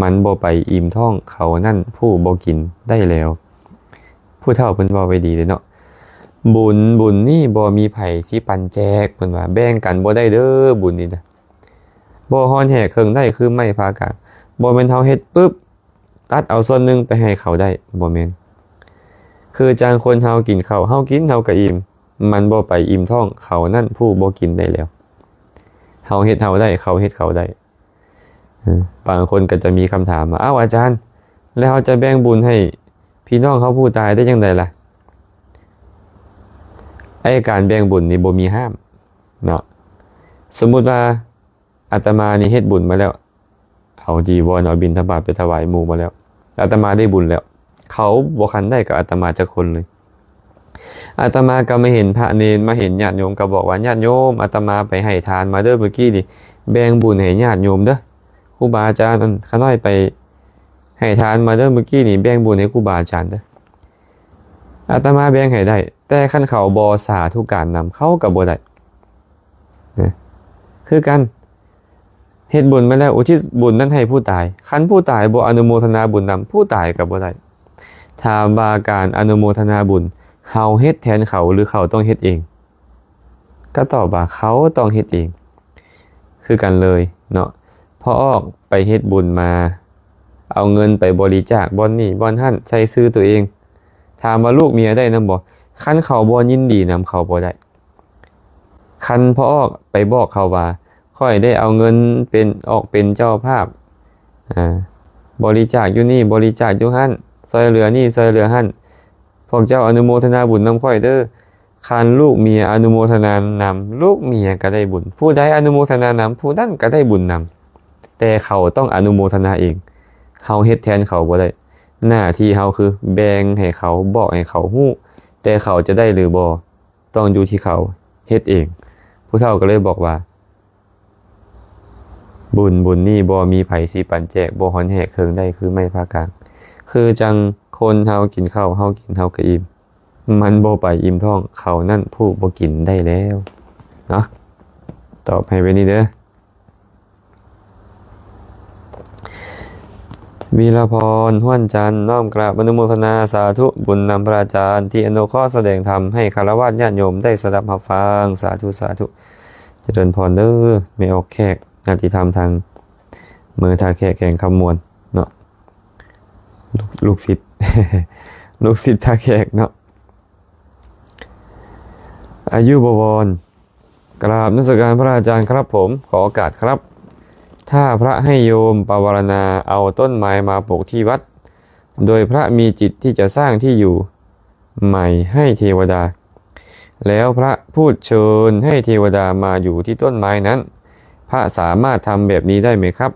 ມັນບໍ່ໄປອີ່ມທ້ອງເຂົານັ້ນຜູ້ບໍ່ກິນໄດ້ແລ້ວ. ຜູ້ເຖົ້າເພິ່ນເວົ້າໄວ້ດີເດ້ເນາະ. ບຸນ ບຸນນີ້ບໍ່ມີໃຜຊິປັນແຈກ, ເພິ່ນວ່າແບ່ງກັນບໍ່ໄດ້ເດີ້ ບຸນນີ້ນະ. ບໍ່ຮ້ອນແຫກເຄິ່ງໄດ້ຄືໄມ້ຜ່າກາງ. ບໍ່ແມ່ນເຮົາເຮັດປຶບ ຕັດເອົາສ່ວນໜຶ່ງໄປໃຫ້ເຂົາໄດ້, ບໍ່ແມ່ນ. ຄືຈັ່ງຄົນເຮົາກິນເຂົ້າ, ເຮົາກິນເຮົາກະອີ່ມ, ມັນບໍ່ໄປອີ່ມທ້ອງເຂົານັ້ນຜູ້ບໍ່ກິນໄດ້ແລ້ວ. ເຮົາເຮັດເຮົາໄດ້, ເຂົາເຮັດເຂົາໄດ້. ເອີ ບາງຄົນກໍຈະມີຄຳຖາມວ່າ, ອ້າວ ອາຈານ, ແລ້ວເຮົາຈະແບ່ງບຸນໃຫ້ພີ່ນ້ອງເຮົາຜູ້ຕາຍໄດ້ຈັ່ງໃດລະ? ໄອ້ການແບ່ງບຸນນີ້ບໍ່ມີຫ້າມເນາະ. ສົມມຸດວ່າອາດຕະມານີ້ເຮັດບຸນມາແລ້ວ, ເອົາຈີວອນ ເອົາບິນທະບາດໄປຖວາຍໝູ່ມາແລ້ວ, ອາດຕະມາໄດ້ບຸນແລ້ວ, ເຂົາບໍ່ຄັນໄດ້ກັບອາດຕະມາຈັກຄົນເລີຍ. ອາດຕະມາກໍມາເຫັນພະເນນ, ມາເຫັນຍາດໂຍມ, ກໍບອກວ່າ, ຍາດໂຍມ, ອາດຕະມາໄປໃຫ້ທານມາເດີ້ ມື້ກີ້ນີ້, ແບ່ງບຸນໃຫ້ຍາດໂຍມເດີ້. ຄູບາອາຈານ, ອັນ ຂ້ານ້ອຍໄປໃຫ້ທານມາເດີ້ ມື້ກີ້ນີ້, ແບ່ງບຸນໃຫ້ຄູບາອາຈານເດີ້. ອາດຕະມາແບ່ງໃຫ້ໄດ້, ແຕ່ຄັນເຂົາບໍ່ສາທຸການນຳ, ເຂົາກໍບໍ່ໄດ້. ນະ ຄືກັນ, ເຮັດບຸນມາແລ້ວ ອຸທິດບຸນນັ້ນໃຫ້ຜູ້ຕາຍ, ຄັນຜູ້ຕາຍບໍ່ອະນຸໂມທະນາບຸນນຳ, ຜູ້ຕາຍກໍບໍ່ໄດ້. ຖາມວ່າການອະນຸໂມທະນາບຸນ ເຮົາເຮັດແທນເຂົາ ຫຼື ເຂົາຕ້ອງເຮັດເອງ? ກໍຕອບວ່າເຂົາຕ້ອງເຮັດເອງ ຄືກັນເລີຍເນາະ. ພໍ່ອອກໄປເຮັດບຸນມາ, ເອົາເງິນໄປບໍລິຈາກບ່ອນນີ້ບ່ອນຫັ້ນ ໃສ່ຊື່ຕົວເອງ, ຖາມວ່າລູກເມຍໄດ້ນຳບໍ່? ຄັນເຂົາບໍ່ຍິນດີນຳ, ເຂົາບໍ່ໄດ້. ຄັນພໍ່ອອກໄປບອກເຂົາວ່າ ຂ້ອຍໄດ້ເອົາເງິນເປັນ ອອກເປັນເຈົ້າພາບ, ອາ, ບໍລິຈາກຢູ່ນີ້ ບໍລິຈາກຢູ່ຫັ້ນ, ຊ່ອຍເຫຼືອນີ້ ຊ່ອຍເຫຼືອຫັ້ນ, ພວກເຈົ້າອະນຸໂມທະນາບຸນນຳຂ້ອຍເດີ້. ຄັນລູກເມຍອະນຸໂມທະນານຳ, ລູກເມຍກໍໄດ້ບຸນ. ຜູ້ໃດອະນຸໂມທະນານຳ, ຜູ້ນັ້ນກໍໄດ້ບຸນນຳ. ແຕ່ເຂົາຕ້ອງອະນຸໂມທະນາເອງ. ເຮົາເຮັດແທນເຂົາບໍ່ໄດ້. ໜ້າທີ່ເຮົາຄືແບ່ງໃຫ້ເຂົາ, ບອກໃຫ້ເຂົາຮູ້, ແຕ່ເຂົາຈະໄດ້ຫຼືບໍ່ ຕ້ອງຢູ່ທີ່ເຂົາເຮັດເອງ. ຜູ້ເຖົ້າກໍເລີຍບອກວ່າ, ບຸນ ບຸນນີ້ບໍ່ມີໃຜຊິປັນແຈກ, ບໍ່ຮ້ອນແຫກເຄິ່ງໄດ້ຄືໄມ້ຜ່າກາງ. ຄືຈັ່ງຄົນເຮົາກິນເຂົ້າ, ເຮົາກິນເຮົາກໍອີ່ມ, ມັນບໍ່ໄປອີ່ມທ້ອງເຂົານັ້ນຜູ້ບໍ່ກິນໄດ້ແລ້ວ. ເນາະ, ຕອບໃຫ້ແບບນີ້ເດີ້. ວີລະພອນ ຫ້ວນຈັນ, ນ້ອມກາບອະນຸໂມທະນາສາທຸບຸນນຳພະອາຈານທີ່ອະນຸເຄາະສະແດງທຳໃຫ້ຄາລະວາດຍາດໂຍມໄດ້ສະດັບຮັບຟັງ. ສາທຸ ສາທຸ. ຈະເລີນພອນເດີ້ ແມ່ອອກແຂກ ຍາດຕິທຳທາງເມືອງທ່າແຂກ ແຂວງຄຳມ່ວນເນາະ. ລູກ ລູກສິດ ລູກສິດທ່າແຂກເນາະ. ອາຍຸບໍວອນ. ກາບນະມັດສະການພະອາຈານຄັບຜົມ, ຂໍໂອກາດຄັບ. ຖ້າພະໃຫ້ໂຍມປະວາລະນາເອົາຕົ້ນໄມ້ມາປູກທີ່ວັດ, ໂດຍພະມີຈິດທີ່ຈະສ້າງທີ່ຢູ່ໃໝ່ໃຫ້ເທວະດາ, ແລ້ວພະພູດເຊີນໃຫ້ເທວະດາມາຢູ່ທີ່ຕົ້ນໄມ້ນັ້ນ, ພະສາມາດທຳແບບນີ້ໄດ້ໄໝຄັບ?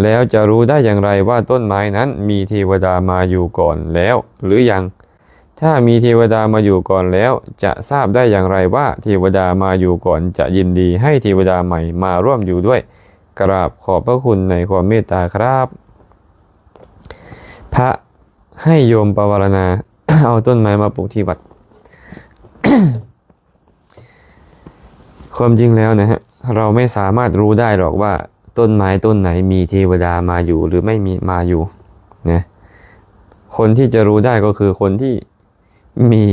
ແລ້ວຈະຮູ້ໄດ້ຢ່າງໄລວ່າຕົ້ນໄມ້ນັ້ນມີເທວະດາມາຢູ່ກ່ອນແລ້ວຫຼືຍັງ? ຖ້າມີເທວະດາມາຢູ່ກ່ອນແລ້ວ ຈະຊາບໄດ້ຢ່າງໄລວ່າເທວະດາມາຢູ່ກ່ອນຈະຍິນດີໃຫ້ເທວະດາໃໝ່ມາຮ່ວມຢູ່ດ້ວຍ? ກະລາບຂອບພະຄຸນໃນຄວາມເມດຕາຄັບ. ພະໃຫ້ໂຍມປະວາລະນາ ເອົາຕົ້ນໄມ້ມາປູກທີ່ວັດ. ຄວາມຈິງແລ້ວນະຮະ ເຮົາໄມ່ສາມາດຮູ້ໄດ້ຫຼອກວ່າຕົ້ນໄມ້ຕົ້ນໄຫນມີເທວະດາມາຢູ່ ຫຼື ໄມ່ມີມາຢູ່ນະ. ຄົນທີ່ຈະຮູ້ໄດ້ກໍຄືຄົນທີ່ມີ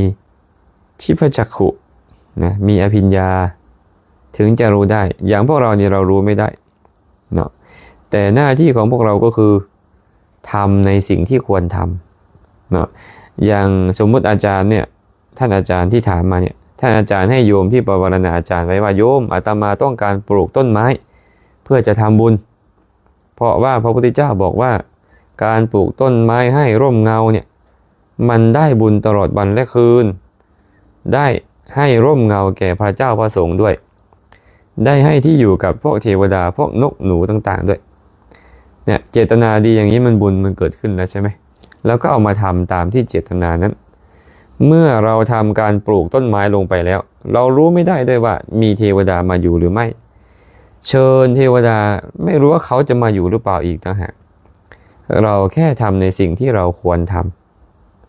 ທິບພະຈັກຂຸນະ, ມີອະພິນຍາ ເຖິງຈະຮູ້ໄດ້. ຢ່າງພວກເຮົານີ້ເຮົາຮູ້ໄມ່ໄດ້ເນາະ, ແຕ່ໜ້າທີ່ຂອງພວກເຮົາກໍຄື ທຳໃນສິ່ງທີ່ຄວນທຳເນາະ. ຢ່າງສົມມຸດອາຈານເນຍ ທ່ານອາຈານທີ່ຖາມມາເນຍ ທ່ານອາຈານໃຫ້ໂຍມທີ່ປະວາລະນາອາຈານໄວ້ວ່າ ໂຍມ ອາດຕະມາຕ້ອງການປູກຕົ້ນໄມ້ເພື່ອຈະທຳບຸນ ເພາະວ່າພະພຸດທະເຈົ້າບອກວ່າ ການປູກຕົ້ນໄມ້ໃຫ້ຮົ່ມເງົາເນຍ ມັນໄດ້ບຸນຕະຫຼອດວັນແລະຄືນ, ໄດ້ໃຫ້ຮົ່ມເງົາແກ່ພະເຈົ້າພະສົງດ້ວຍ, ໄດ້ໃຫ້ທີ່ຢູ່ກັບພວກເທວະດາ, ພວກນົກໜູຕ່າງໆດ້ວຍ. ເນຍ ເຈດຕະນາດີຢ່າງນີ້ມັນບຸນມັນເກີດຂຶ້ນແລ້ວໃຊ່ໄໝ? ແລ້ວກໍເອົາມາທຳຕາມທີ່ເຈດຕະນານັ້ນ. ເມື່ອເຮົາທຳການປູກຕົ້ນໄມ້ລົງໄປແລ້ວ, ເຮົາຮູ້ໄມ່ໄດ້ດ້ວຍວ່າມີເທວະດາມາຢູ່ຫຼືໄມ່. ເຊີນເທວະດາ, ໄມ່ຮູ້ວ່າເຂົາຈະມາຢູ່ຫຼືເປົ່າອີກຕ່າງຫາກ. ເຮົາແຄ່ທຳໃນສິ່ງທີ່ເຮົາຄວນທຳ.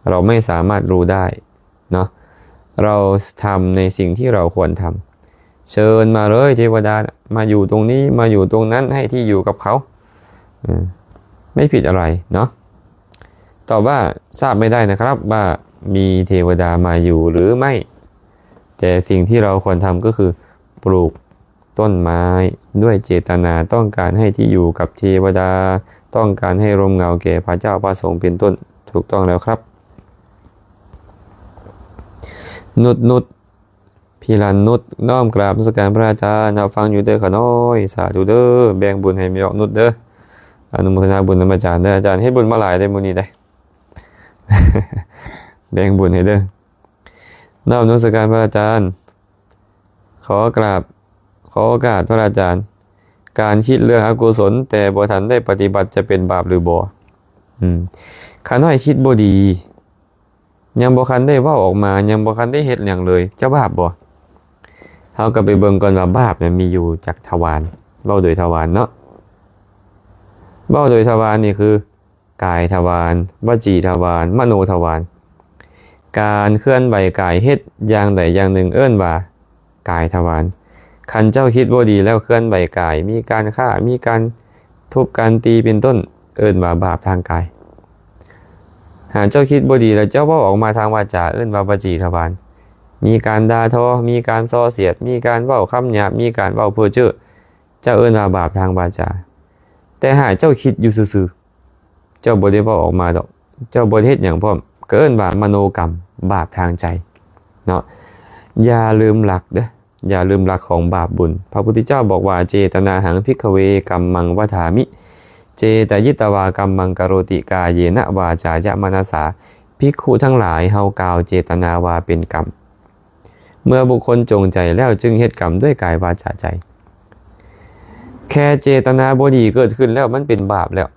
ເຮົາໄມ່ສາມາດຮູ້ໄດ້ເນາະ. ເຮົາທຳໃນສິ່ງທີ່ເຮົາຄວນທຳ. ເຊີນມາເລີຍເທວະດານະ, ມາຢູ່ຕົງນີ້, ມາຢູ່ຕົງນັ້ນ, ໃຫ້ທີ່ຢູ່ກັບເຂົາ. ເອີ ໄມ່ຜິດອະໄລເນາະ. ຕອບວ່າ ຊາບໄມ່ໄດ້ນະຄັບວ່າມີເທວະດາມາຢູ່ຫຼືໄມ່, ແຕ່ສິ່ງທີ່ເຮົາຄວນທຳກໍຄື ປູກ ຕົ້ນໄມ້ດ້ວຍເຈດຕະນາຕ້ອງການໃຫ້ທີ່ຢູ່ກັບເທວະດາ, ຕ້ອງການໃຫ້ຮົ່ມເງົາແກ່ພະເຈົ້າພະສົງເປັນຕົ້ນ. ຖືກຕ້ອງແລ້ວຄັບ. ນຸດນຸດ ພິລັນນຸດ ນ້ອມກາບນະມັດສະການພະອາຈານ, ຮັບຟັງຢູ່ເດີຂະນ້ອຍ. ສາທຸເດີ. ແບ່ງບຸນໃຫ້ແມ່ອອກນຸດເດີ. ອະນຸໂມທະນາບຸນນຳອາຈານເດີ. ອາຈານເຮັດບຸນມາຫຼາຍເດ້ມື້ນີ້ເດ້. ແບ່ງບຸນໃຫ້ເດີ. ນ້ອມນະມັດສະການພະອາຈານ. ຂໍກາບ ຂໍໂອກາດພະອາຈານ, ການຄິດເລື່ອງອະກຸສົນແຕ່ບໍ່ທັນໄດ້ປະຕິບັດຈະເປັນບາບຫຼືບໍ່? ອືມ ຂ້ານ້ອຍຄິດບໍ່ດີ, ຍັງບໍ່ທັນໄດ້ເວົ້າອອກມາ, ຍັງບໍ່ທັນໄດ້ເຮັດຫຍັງເລີຍ, ຈະບາບບໍ່? ເຮົາກໍໄປເບິ່ງກ່ອນວ່າບາບນັ້ນມີຢູ່ຈັກທະວານ, ເວົ້າໂດຍທະວານເນາະ. ເວົ້າໂດຍທະວານນີ້ຄື ກາຍທະວານ, ວະຈີທະວານ, ມະໂນທະວານ. ການເຄື່ອນໄຫວກາຍເຮັດຢ່າງໃດຢ່າງໜຶ່ງເອີ້ນວ່າກາຍທະວານ. ຄັນເຈົ້າຄິດບໍ່ດີແລ້ວເຄື່ອນໄຫວກາຍ, ມີການຂ້າ, ມີການທຸບການຕີເປັນຕົ້ນ, ເອີ້ນວ່າບາບທາງກາຍ. ຫາກເຈົ້າຄິດບໍ່ດີແລ້ວເຈົ້າເວົ້າອອກມາທາງວາຈາ, ເອີ້ນວ່າວະຈີທະວານ. ມີການດ່າທໍ, ມີການສໍ້ສຽດ, ມີການເວົ້າຄຳຫຍາບ, ມີການເວົ້າເພີ້ເຈີ້, ເຈົ້າເອີ້ນວ່າບາບທາງວາຈາ. ແຕ່ຫາກເຈົ້າຄິດຢູ່ຊື່ໆ, ເຈົ້າບໍ່ໄດ້ເວົ້າອອກມາດອກ, ເຈົ້າບໍ່ໄດ້ເຮັດຫຍັງພ້ອມ, ກໍເອີ້ນວ່າມະໂນກຳ, ບາບທາງໃຈເນາະ. ຢ່າລືມຫຼັກເດີ້, ຢ່າລືມຫຼັກຂອງບາບບຸນ. ພະພຸດທະເຈົ້າບອກວ່າ ເຈຕະນາຫັງ ພິກຂະເວ ກັມມັງ ວະຖາມິ, ເຈຕະຢິດຕະວາ ກັມມັງ ກະໂຣຕິ, ກາເຍນະ ວາຈາຍະ ມະນະສາ. ພິກຂຸທັງຫຼາຍ, ເຮົາກ່າວເຈຕະນາວ່າເປັນກຳ. ເມື່ອບຸກຄົນຈົງໃຈແລ້ວຈຶ່ງເຮັດກຳດ້ວຍກາຍ ວາຈາ ໃຈ. ແຄ່ເຈຕະນາບໍ່ດີເກີດຂຶ້ນແລ້ວ ມັນເປັນບາບແລ້ວ.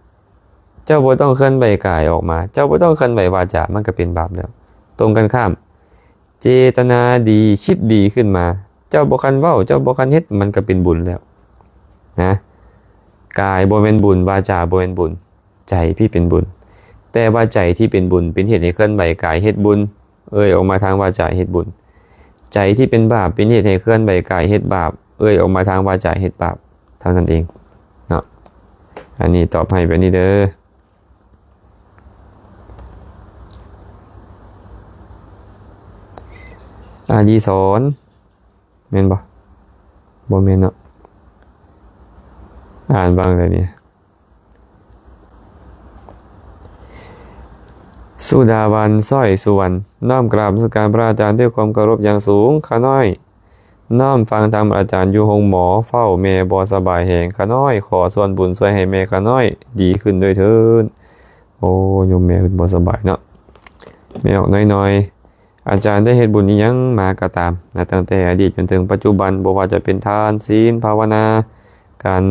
ເຈົ້າບໍ່ຕ້ອງເຄື່ອນໄຫວກາຍອອກມາ, ເຈົ້າບໍ່ຕ້ອງເຄື່ອນໄຫວວາຈາ, ມັນກໍເປັນບາບແລ້ວ. ຕົງກັນຂ້າມ, ເຈຕະນາດີ, ຄິດດີຂຶ້ນມາ, ເຈົ້າບໍ່ຄັນເວົ້າ, ເຈົ້າບໍ່ຄັນເຮັດ, ມັນກໍເປັນບຸນແລ້ວນະ. ກາຍບໍ່ແມ່ນບຸນ, ວາຈາບໍ່ແມ່ນບຸນ, ໃຈທີ່ເປັນບຸນ. ແຕ່ວ່າໃຈທີ່ເປັນບຸນເປັນເຫດໃຫ້ເຄື່ອນໄຫວກາຍເຮັດບຸນ, ເອີ່ຍອອກມາທາງວາຈາເຮັດບຸນ. ໃຈທີ່ເປັນບາບເປັນເຫດໃຫ້ເຄື່ອນໄຫວກາຍເຮັດບາບ, ເອີ່ຍອອກມາທາງວາຈາເຮັດບາບ ເທົ່ານັ້ນເອງເນາະ. ອັນນີ້ຕອບໃຫ້ແບບນີ້ເດີ. ອະດີສອນ ແມ່ນບໍ່? ບໍ່ແມ່ນເນາະ. ອ່ານວ່າຈັ່ງໃດນີ້? ສຸດາວັນ ສ້ອຍສຸວັນ, ນ້ອມກາບນະມັດສະການພະອາຈານດ້ວຍຄວາມເຄົາລົບຢ່າງສູງ. ຂ້ານ້ອຍນ້ອມຟັງທຳອາຈານຢູ່ໂຮງໝໍ, ເຝົ້າແມ່ບໍ່ສະບາຍແຮງ. ຂ້ານ້ອຍຂໍສ່ວນບຸນຊ່ວຍໃຫ້ແມ່ຂ້ານ້ອຍດີຂຶ້ນດ້ວຍເທີ້ນ. ໂອ້ ໂຍມແມ່ເພິ່ນບໍ່ສະບາຍເນາະ. ແມ່ອອກນ້ອຍໆ ອາຈານໄດ້ເຮັດບຸນອີ່ຫຍັງມາກໍຕາມນະ, ຕັ້ງແຕ່ອະດີດຈົນເຖິງປັດຈຸບັນ, ບໍ່ວ່າຈະເປັນທານ, ສິນ, ພາວະນາ, ການ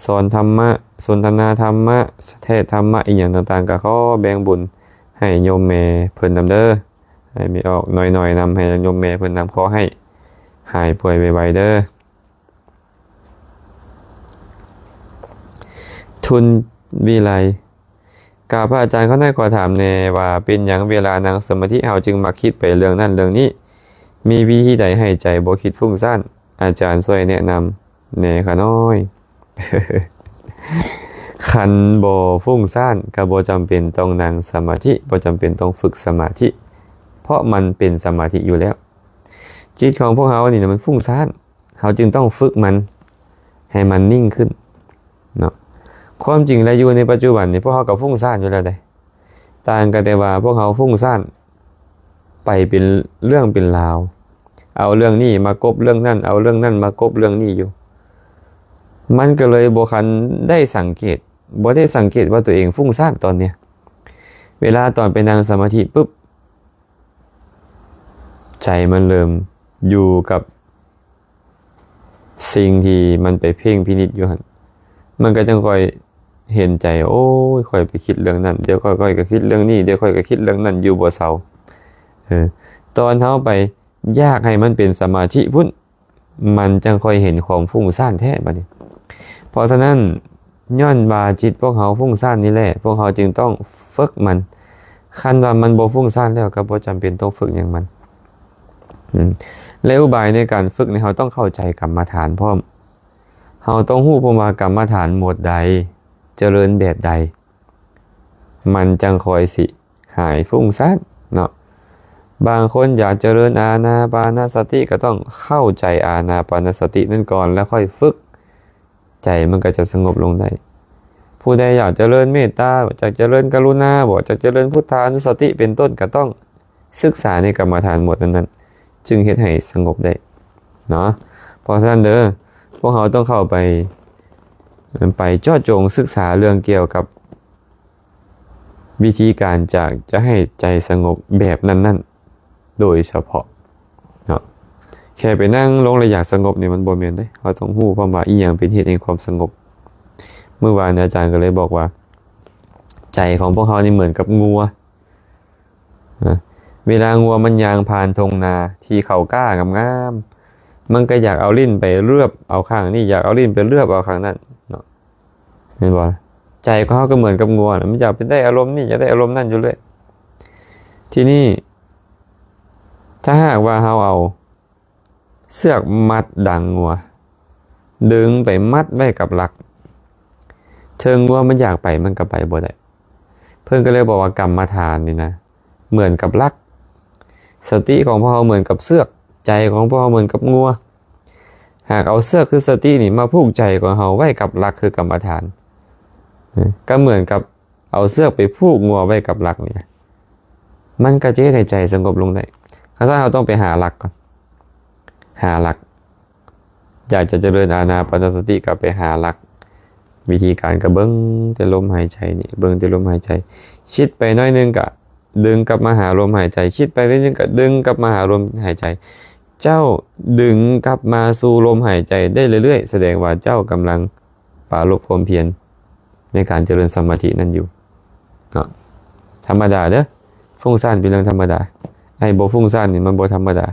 ສອນທຳມະ, ສົນທະນາທຳມະ, ເທດທຳມະ ອີ່ຫຍັງຕ່າງໆ, ກໍຂໍແບ່ງບຸນໃຫ້ໂຍມແມ່ເພິ່ນນຳເດີ. ໃຫ້ແມ່ອອກນ້ອຍໆນຳ, ໃຫ້ໂຍມແມ່ເພິ່ນນຳ, ຂໍໃຫ້ຫາຍປ່ວຍໄວໆເດີ. ທຸນວິໄລ ກາບພະອາຈານ ຂ້ານ້ອຍຂໍຖາມແດ່ວ່າ ເປັນຫຍັງເວລານັ່ງສະມາທິ ເຮົາຈຶ່ງມັກຄິດໄປເລື່ອງນັ້ນເລື່ອງນີ້? ມີວິທີໃດໃຫ້ໃຈບໍ່ຄິດຟຸ້ງສ້ານ? ອາຈານຊ່ວຍແນະນຳແດ່ຂ້ານ້ອຍ. ຄັນບໍ່ຟຸ້ງສ້ານ ກໍບໍ່ຈຳເປັນຕ້ອງນັ່ງສະມາທິ, ບໍ່ຈຳເປັນຕ້ອງຝຶກສະມາທິ, ເພາະມັນເປັນສະມາທິຢູ່ແລ້ວ. ຈິດຂອງພວກເຮົານີ້ນະ ມັນຟຸ້ງສ້ານ. ເຮົາຈຶ່ງຕ້ອງຝຶກມັນໃຫ້ມັນນິ່ງຂຶ້ນເນາະ. ຄວາມຈິງແລ້ວຢູ່ໃນປັດຈຸບັນນີ້ ພວກເຮົາກໍຟຸ້ງສ້ານຢູ່ແລ້ວເດ້. ຕ່າງກັນແຕ່ວ່າພວກເຮົາຟຸ້ງສ້ານໄປເປັນເລື່ອງເປັນລາວ, ເອົາເລື່ອງນີ້ມາກົບເລື່ອງນັ້ນ, ເອົາເລື່ອງນັ້ນມາກົບເລື່ອງນີ້ຢູ່. ມັນກໍເລີຍບໍ່ທັນໄດ້ສັງເກດ, ບໍ່ໄດ້ສັງເກດວ່າຕົວເອງຟຸ້ງສ້ານຕອນເນີ້ຍ. ເວລາຕອນໄປນັ່ງສະມາທິປຶບ, ໃຈມັນເລີ່ມຢູ່ກັບສິ່ງທີ່ມັນໄປເພັ່ງພິນິດຢູ່ຫັ້ນ, ມັນກໍຈັ່ງຄ່ອຍເຫັນໃຈ, ໂອ້ຍ ຂ້ອຍໄປຄິດເລື່ອງນັ້ນ, ດຽວຂ້ອຍ ຂ້ອຍກໍຄິດເລື່ອງນີ້, ດຽວຂ້ອຍກໍຄິດເລື່ອງນັ້ນຢູ່ບໍ່ເຊົາ. ເອີ ຕອນເຮົາໄປຢາກໃຫ້ມັນເປັນສະມາທິພຸ້ນ, ມັນຈັ່ງຄ່ອຍເຫັນຄວາມຟຸ້ງສ້ານແທ້ບັດນີ້. ເພາະສະນັ້ນ ຍ້ອນວ່າຈິດພວກເຮົາຟຸ້ງສ້ານນີ້ແຫຼະ, ພວກເຮົາຈຶ່ງຕ້ອງຝຶກມັນ. ຄັນວ່າມັນບໍ່ຟຸ້ງສ້ານແລ້ວ ກໍບໍ່ຈຳເປັນຕ້ອງຝຶກຫຍັງມັນ. ອືມ ແລະ ອຸບາຍໃນການຝຶກນີ້ ເຮົາຕ້ອງເຂົ້າໃຈກຳມະຖານພ້ອມ. ເຮົາຕ້ອງຮູ້ພ້ອມວ່າກຳມະຖານໝວດໃດຈະເລີນແບບໃດ ມັນຈັ່ງຄ່ອຍຊິ ຫາຍຟຸ້ງສ້ານເນາະ. ບາງຄົນຢາກຈະເລີນອານາປານະສະຕິ ກໍຕ້ອງເຂົ້າໃຈອານາປານະສະຕິນັ້ນກ່ອນ ແລ້ວຄ່ອຍຝຶກ, ໃຈມັນກໍຈະສະຫງົບລົງໄດ້. ຜູ້ໃດຢາກຈະເລີນເມດຕາ, ຢາກຈະເລີນກະລຸນາບໍ, ຢາກຈະເລີນພຸດທານຸສະຕິເປັນຕົ້ນ, ກໍຕ້ອງສຶກສາໃນກຳມະຖານໝວດນັ້ນໆ ຈຶ່ງເຮັດໃຫ້ສະຫງົບໄດ້ເນາະ. ເພາະສະນັ້ນເດີ ພວກເຮົາຕ້ອງເຂົ້າໄປ, ໄປເຈາະຈົງສຶກສາເລື່ອງກ່ຽວກັບ ວິທີການຈາກຈະໃຫ້ໃຈສະຫງົບແບບນັ້ນໆ ໂດຍສະເພາະເນາະ. ແຄ່ໄປນັ່ງລົງແລ້ວຢາກສະຫງົບນີ້ ມັນບໍ່ແມ່ນເດ້. ເຮົາຕ້ອງຮູ້ພ້ອມວ່າອີ່ຫຍັງເປັນເຫດແຫ່ງຄວາມສະຫງົບ. ມື້ວານອາຈານກໍເລີຍບອກວ່າ ໃຈຂອງພວກເຮົານີ້ເໝືອນກັບງົວນະ. ເວລາງົວມັນຍ່າງຜ່ານທົ່ງນາທີ່ເຂົາກ້າງາມໆ, ມັນກໍຢາກເອົາຫຼິ້ນໄປເລືອບເອົາຂ້າງນີ້, ຢາກເອົາຫຼິ້ນໄປເລືອບເອົາຂ້າງນັ້ນເນາະ. ແມ່ນບໍ່? ໃຈຂອງເຮົາກໍເໝືອນກັບງົວນະ, ມັນຢາກໄປໄດ້ອາລົມນີ້, ຢາກໄດ້ອາລົມນັ້ນຢູ່ເລື້ອຍ. ທີນີ້ ຖ້າຫາກວ່າເຮົາເອົາເຊືອກມັດດັງງົວ, ດຶງໄປມັດໄວ້ກັບຫຼັກ, ເຖິງງົວມັນຢາກໄປ ມັນກໍໄປບໍ່ໄດ້. ເພິ່ນກໍເລີຍບອກວ່າ ກຳມະຖານນີ້ນະ ເໝືອນກັບຫຼັກ, ສະຕິຂອງພວກເຮົາເໝືອນກັບເຊືອກ, ໃຈຂອງພວກເຮົາເໝືອນກັບງົວ. ຫາກເອົາເຊືອກຄືສະຕິນີ້ມາຜູກໃຈຂອງເຮົາໄວ້ກັບຫຼັກຄືກຳມະຖານ, ກໍເໝືອນກັບເອົາເຊືອກໄປຜູກງົວໄວ້ກັບຫຼັກນີ້, ມັນກໍຈະເຮັດໃຫ້ໃຈສະຫງົບລົງໄດ້. ຄັນຊັ້ນເຮົາຕ້ອງໄປຫາຫຼັກກ່ອນ, ຫາຫຼັກ. ຢາກຈະຈະເລີນອານາປານະສະຕິກໍໄປຫາຫຼັກ. ວິທີການກໍເບິ່ງແຕ່ລົມຫາຍໃຈນີ້, ເບິ່ງແຕ່ລົມຫາຍໃຈ. ຄິດໄປໜ້ອຍໜຶ່ງກໍດຶງກັບມາຫາລົມຫາຍໃຈ, ຄິດໄປໜ້ອຍໜຶ່ງກໍດຶງກັບມາຫາລົມຫາຍໃຈ. ເຈົ້າດຶງກັບມາສູ່ລົມຫາຍໃຈໄດ້ເລື້ອຍໆ, ສະແດງວ່າເຈົ້າກຳລັງປາລົບຄວາມພຽນໃນການຈະເລີນສະມາທິນັ້ນຢູ່ເນາະ. ທຳມະດາເດີ, ຟຸ້ງສ້ານເປັນເລື່ອງທຳມະດາ. ໄອ້ບໍ່ຟຸ້ງສ້ານນີ້ມັນບໍ່ທຳມະດາ.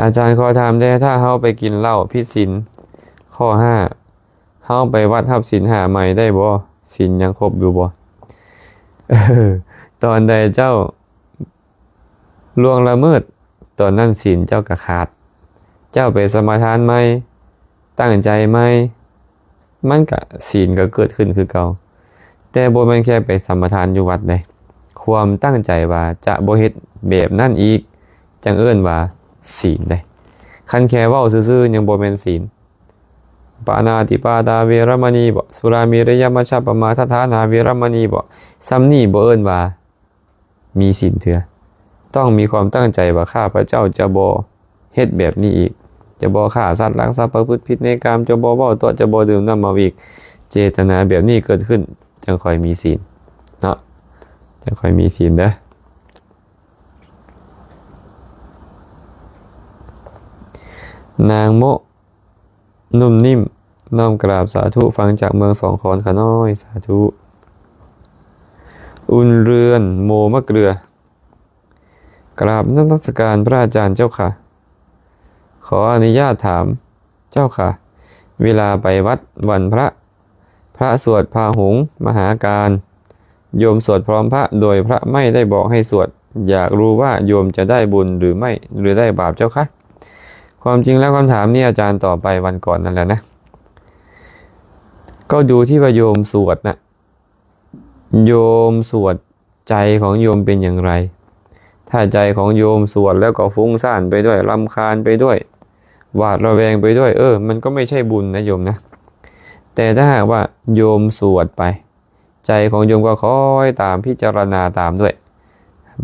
ອາຈານຂໍຖາມແດ່, ຖ້າເຮົາໄປກິນເຫຼົ້າຜິດສິນຂໍ້ຫ້າ, ເຮົາໄປວັດຮັບສິນຫ້າໃໝ່ໄດ້ບໍ່? ສິນຍັງຄົບຢູ່ບໍ່? ເອີ, ຕອນໃດເຈົ້າລ່ວງລະເມີດ, ຕອນນັ້ນສິນເຈົ້າກໍຂາດ. ເຈົ້າໄປສະມາທານໃໝ່, ຕັ້ງໃຈໃໝ່, ມັນກະ ສິນກໍເກີດຂຶ້ນຄືເກົ່າ. ແຕ່ບໍ່ແມ່ນແຄ່ໄປສະມາທານຢູ່ວັດເດ້, ຄວາມຕັ້ງໃຈວ່າຈະບໍ່ເຮັດແບບນັ້ນອີກ ຈັ່ງເອີ້ນວ່າສິນເດ້. ຄັນແຄ່ເວົ້າຊື່ໆ ຍັງບໍ່ແມ່ນສິນ. ປານາຕິປາຕາເວລະມະນີບໍ, ສຸລາເມລະຍະມັດຈະປະມາທັດຖານາເວລະມະນີບໍ, ຊ່ຳນີ້ບໍ່ເອີ້ນວ່າ ມີສິນເທື່ອ. ຕ້ອງມີຄວາມຕັ້ງໃຈວ່າ ຂ້າພະເຈົ້າຈະບໍ່ເຮັດແບບນີ້ອີກ, ຈະບໍ່ຂ້າສັດ, ລັກຊັບ, ປະພຶດຜິດໃນກາມ, ຈະບໍ່ເວົ້າຕົວະ, ຈະບໍ່ດື່ມນ້ຳເມົາອີກ. ເຈດຕະນາແບບນີ້ເກີດຂຶ້ນ ຈັ່ງຄ່ອຍມີສິນເນາະ, ຈັ່ງຄ່ອຍມີສິນເດີ. ນາງໂມະ ນຸ້ມນິ້ມ ນ້ອມກາບສາທຸ, ຟັງຈາກເມືອງສອງຄອນຂະນ້ອຍ, ສາທຸ. ອຸ່ນເຮືອນ ໂມມະເກືອ, ກາບນະມັດສະການພະອາຈານເຈົ້າຄ່ະ. ຂໍອະນຸຍາດຖາມເຈົ້າຄ່ະ, ເວລາໄປວັດວັນພະ, ພະສວດພະຫົງມະຫາການ, ໂຍມສວດພ້ອມພະໂດຍພະໄມ່ໄດ້ບອກໃຫ້ສວດ, ຢາກຮູ້ວ່າໂຍມຈະໄດ້ບຸນຫຼືໄມ່ ຫຼືໄດ້ບາບເຈົ້າຄະ? ຄວາມຈິງແລ້ວຄຳຖາມນີ້ອາຈານຕອບໄປວັນກ່ອນນັ້ນແຫຼະນະ. ກໍຢູ່ທີ່ວ່າໂຍມສວດນະ, ໂຍມສວດ ໃຈຂອງໂຍມເປັນຢ່າງໃດ? ถ้าใจของโยมสวดแล้วก็ฟุ้งซ่านไปด้วย รำคาญไปด้วย หวาดระแวงไปด้วย เออ มันก็ไม่ใช่บุญนะโยมนะ แต่ถ้าหากว่าโยมสวดไป ใจของโยมก็คอยตาม พิจารณาตามด้วย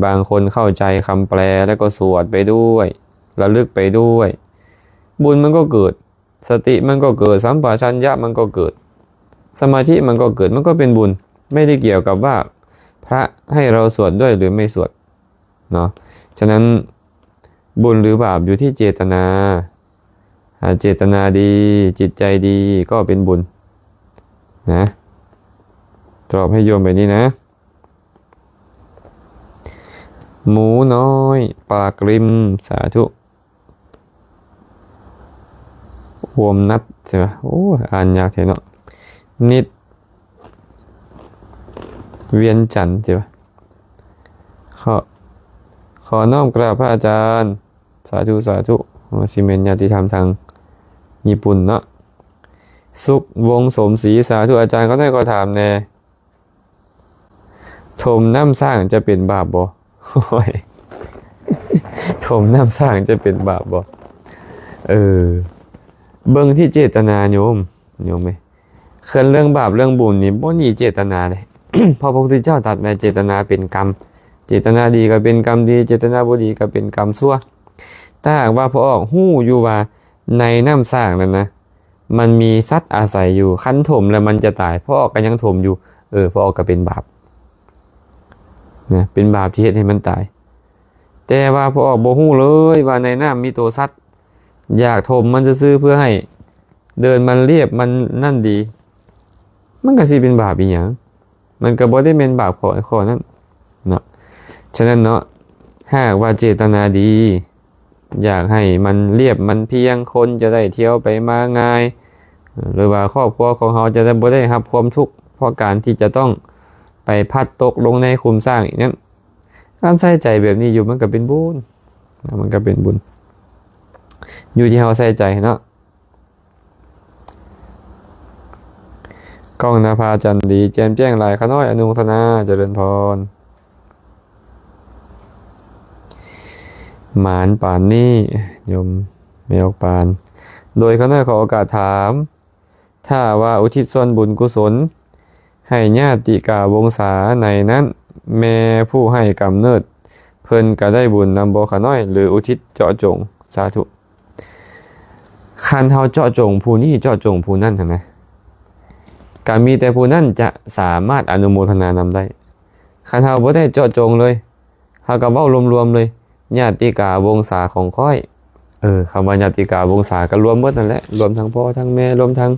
บางคนเข้าใจคำแปลแล้วก็สวดไปด้วย ระลึกไปด้วย บุญมันก็เกิด สติมันก็เกิด สัมปชัญญะมันก็เกิด สมาธิมันก็เกิด มันก็เป็นบุญ ไม่ได้เกี่ยวกับว่าพระให้เราสวดด้วยหรือไม่สวดเนาะ ฉะนั้นบุญหรือบาปอยู่ที่เจตนา อ่า เจตนาดี จิตใจดีก็เป็นบุญนะ ตอบให้โยมแบบนี้นะ หมูน้อยปากริม สาธุ โอมนัส ใช่ปะ โอ้ อ่านยากแท้เนาะ นิด เวียงจันทน์ ใช่ปะ ขอ ขอน้อมกราบพระอาจารย์ สาธุ สาธุ โอ้ สิแม่นญาติธรรมทางญี่ปุ่นเนาะ สุขวงศ์สมศรี สาธุ อาจารย์ ขอน้อยขอถามแน่ ถมน้ำสร้างจะเป็นบาปบ่ โอ้ย ถมน้ำสร้างจะเป็นบาปบ่ เออ เบิ่งที่เจตนาโยม โยมเอ้ย คันเรื่องบาปเรื่องบุญนี่บ่หนีเจตนาเด้ เพราะพระพุทธเจ้าตรัสว่าเจตนาเป็นกรรม เจตนาดีก็เป็นกรรมดี เจตนาบ่ดีก็เป็นกรรมชั่ว ถ้าหากว่าพ่อออกฮู้อยู่ว่าในน้ำสร้างนั้นนะ มันมีสัตว์อาศัยอยู่ คันถมแล้วมันจะตาย พ่อออกก็ยังถมอยู่ เออ พ่อออกก็เป็นบาปนะ เป็นบาปที่เฮ็ดให้มันตาย แต่ว่าพ่อออกบ่ฮู้เลยว่าในน้ำมีตัวสัตว์ อยากถมมันซื่อๆ เพื่อให้เดินมันเรียบมันนั่นดี มันก็สิเป็นบาปอีหยัง มันก็บ่ได้แม่นบาปข้อ ข้อนั้นเนาะ ฉะนั้นเนาะ หากว่าเจตนาดี อยากให้มันเรียบมันเพียง คนจะได้เที่ยวไปมาง่าย หรือว่าครอบครัวของเฮาจะได้บ่ได้รับความทุกข์ เพราะการที่จะต้องไปพลัดตกลงในขุมสร้างอีกนั้น การใส่ใจแบบนี้อยู่มันก็เป็นบุญ มันก็เป็นบุญ อยู่ที่เฮาใส่ใจเนาะ กล้องนภาจันทร์ดี แจ่มแจ้งหลาย ข้าน้อยอนุโมทนา เจริญพร หมานปานนี้ โยมแมวปาน โดยข้าน้อยขอโอกาสถาม ถ้าว่าอุทิศส่วนบุญกุศลให้ญาติกาวงศาในนั้น แม่ผู้ให้กำเนิดเพิ่นก็ได้บุญนำบ่ข้าน้อย หรืออุทิศเจาะจง สาธุ คันเฮาเจาะจงผู้นี้เจาะจงผู้นั้นหั้นนะ ก็มีแต่ผู้นั้นจะสามารถอนุโมทนานำได้ คันเฮาบ่ได้เจาะจงเลย เฮาก็เว้ารวมๆเลย ญาติกาวงศาของข้อย เออ คำว่าญาติกาวงศาก็รวมหมดนั่นแหละ รวมทั้งพ่อทั้งแม่ รวมทั้ง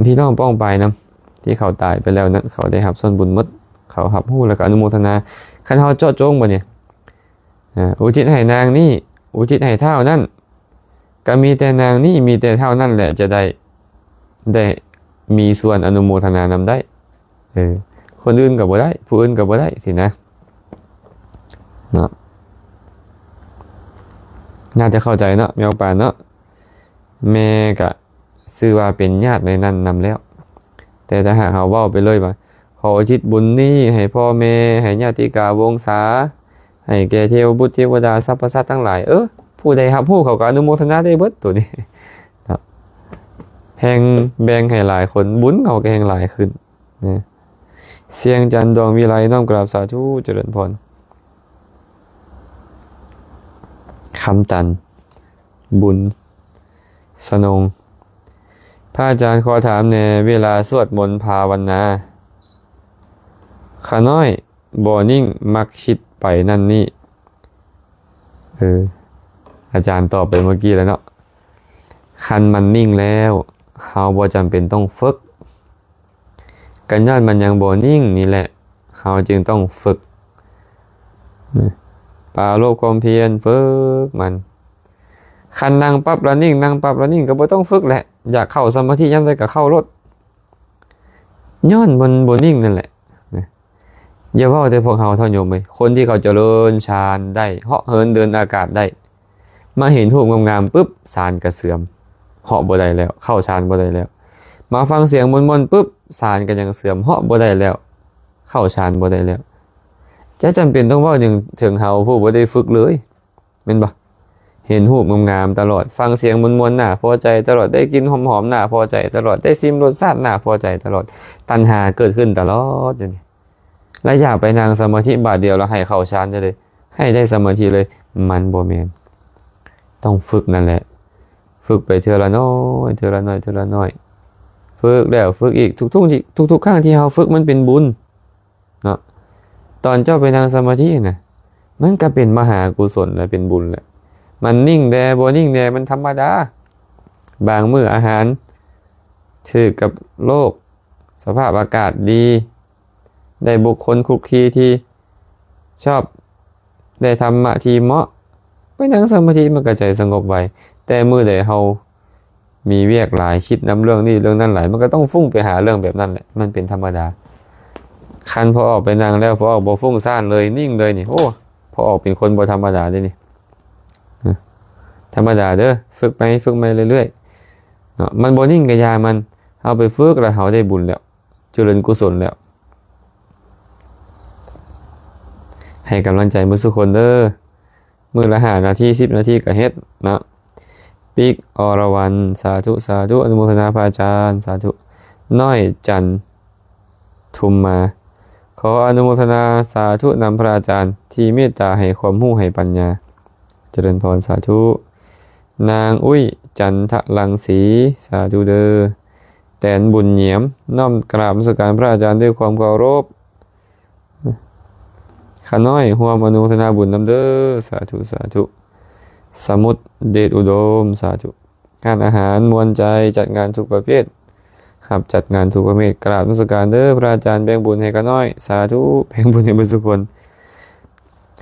พี่น้องป้องปายนำ ที่เขาตายไปแล้วนั้น เขาได้รับส่วนบุญหมด เขารับรู้แล้วก็อนุโมทนา คันเฮาเจาะจงบัดนี้ อ่า อุทิศให้นางนี้ อุทิศให้ท้าวนั้น ก็มีแต่นางนี้ มีแต่ท้าวนั้นแหละจะได้ ได้มีส่วนอนุโมทนานำได้ เออ คนอื่นก็บ่ได้ ผู้อื่นก็บ่ได้สินะ เนาะ น่าจะเข้าใจเนาะ แมวป่าเนาะ แม่ก็ ชื่อว่าเป็นญาติในนั้นนำแล้ว แต่ถ้าหากเฮาเว้าไปเลยว่า ขออุทิศบุญนี้ให้พ่อแม่ ให้ญาติกาวงศา ให้แก่เทวบุตรเทวดา สรรพสัตว์ทั้งหลาย เออ ผู้ใดรับรู้เขาก็อนุโมทนาได้เบิดตัวนี้ เนาะ แฮ่งแบ่งให้หลายคน บุญเขาก็แฮ่งหลายขึ้นนะ เสียงจันทร์ดวงวิไล น้อมกราบสาธุ เจริญพร คำตัน บุญ สนง พระอาจารย์ขอถามแหน่ เวลาสวดมนต์ภาวนา ข้าน้อยบ่นิ่ง มักคิดไปนั่นนี่ เออ อาจารย์ตอบไปเมื่อกี้แล้วเนาะ คันมันนิ่งแล้ว เฮาบ่จำเป็นต้องฝึก ก็ย้อนมันยังบ่นิ่งนี่แหละ เฮาจึงต้องฝึก ปรารภความเพียร ฝึกมัน คันนั่งปั๊บละนิ่ง นั่งปั๊บละนิ่ง ก็บ่ต้องฝึกแหละ อยากเข้าสมาธิยามใดก็เข้าโลด ย้อนมันบ่นิ่งนั่นแหละ นะ อย่าเว้าแต่พวกเฮาเถาะโยมเอ้ย คนที่เขาเจริญฌานได้ เหาะเหินเดินอากาศได้ มาเห็นรูปงามๆ ปึ๊บ ฌานก็เสื่อม เหาะบ่ได้แล้ว เข้าฌานบ่ได้แล้ว มาฟังเสียงม่วนๆ ปึ๊บ ฌานก็ยังเสื่อม เหาะบ่ได้แล้ว เข้าฌานบ่ได้แล้ว ຈະຈຳເປັນຕ້ອງເວົ້າຫຍັງເຖິງເຮົາຜູ້ບໍ່ໄດ້ຝຶກເລີຍ ແມ່ນບໍ່? ເຫັນຮູບງາມໆຕະຫຼອດ, ຟັງສຽງມ່ວນໆໜ້າພໍໃຈຕະຫຼອດ, ໄດ້ກິ່ນຫອມໆໜ້າພໍໃຈຕະຫຼອດ, ໄດ້ຊິມລົດຊາດໜ້າພໍໃຈຕະຫຼອດ, ຕັນຫາເກີດຂຶ້ນຕະຫຼອດຢູ່ນີ້. ແລະ ຢາກໄປນັ່ງສະມາທິບາດດຽວແລ້ວໃຫ້ເຂົ້າຊານໄດ້ເລີຍ, ໃຫ້ໄດ້ສະມາທິເລີຍ, ມັນບໍ່ແມ່ນ. ຕ້ອງຝຶກນັ້ນແຫຼະ, ຝຶກໄປເທື່ອລະໜ້ອຍ ເທື່ອລະໜ້ອຍ ເທື່ອລະໜ້ອຍ, ຝຶກແລ້ວຝຶກອີກ, ທຸກໆທີ່ ທຸກໆຄັ້ງທີ່ເຮົາຝຶກມັນເປັນບຸນ. ເນາະ ຕອນເຈົ້າໄປນັ່ງສະມາທິນະ ມັນກະເປັນມະຫາກຸສົນ ແລະ ເປັນບຸນແຫຼະ. ມັນນິ່ງແດ່ ບໍ່ນິ່ງແດ່ ມັນທຳມະດາ. ບາງມື້ອາຫານຖືກກັບໂລກ, ສະພາບອາກາດດີ, ໄດ້ບຸກຄົນຄຸກຄີທີ່ຊອບ, ໄດ້ທຳມະທີ່ເໝາະ, ໄປນັ່ງສະມາທິມັນກະໃຈສະຫງົບໄວ. ແຕ່ມື້ໃດເຮົາ ມີວຽກຫຼາຍ, ຄິດນຳເລື່ອງນີ້ເລື່ອງນັ້ນຫຼາຍ, ມັນກໍຕ້ອງຟຸ້ງໄປຫາເລື່ອງແບບນັ້ນແຫຼະ, ມັນເປັນທຳມະດາ. ຄັນພໍອອກໄປນັ່ງແລ້ວ, ພໍອອກບໍ່ຟຸ້ງຊານເລີຍ, ນິ່ງເລີຍນີ້, ໂອ້, ພໍອອກເປັນຄົນບໍ່ທຳມະດາເດ້ນີ້. ທຳມະດາເດີ, ຝຶກໄປ, ຝຶກໄປເລື້ອຍໆເນາະ. ມັນບໍ່ນິ່ງກະຢ່າມັນ, ເຮົາໄປຝຶກແລ້ວເຮົາໄດ້ບຸນແລ້ວ, ຈະເລີນກຸສົນແລ້ວ. ໃຫ້ກຳລັງໃຈໝົດສູ່ຄົນເດີ. ມື້ລະຫ້ານາທີ ສິບນາທີກໍເຮັດເນາະ. ປິກ ອລະວັນ ສາທຸ ສາທຸ ອະນຸໂມທະນາພະອາຈານ ສາທຸ. ນ້ອຍຈັນ ທຸມມາ ຂໍອະນຸໂມທະນາສາທຸນຳພະອາຈານທີ່ເມດຕາໃຫ້ຄວາມຮູ້ໃຫ້ປັນຍາ. ຈະເລີນພອນ ສາທຸ. ນາງ ອຸ້ຍ ຈັນທະລັງສີ ສາທຸເດີ. ແຕນ ບຸນຫຍຽມ ນ້ອມກາບນະມັດສະການພະອາຈານດ້ວຍຄວາມເຄົາລົບ. ຂະນ້ອຍ ຮ່ວມອະນຸໂມທະນາບຸນນຳເດີ ສາທຸ ສາທຸ. ສະໝຸດ ເດດອຸດົມ ສາທຸ. ຮ້ານອາຫານມ່ວນໃຈ ຈັດງານທຸກປະເພດ ຮັບຈັດງານທຸກປະເພດ ກາບນະມັດສະການເດີພະອາຈານ ແບ່ງບຸນໃຫ້ຂະນ້ອຍ ສາທຸ ແບ່ງບຸນໃຫ້ເບິດສູ່ຄົນ.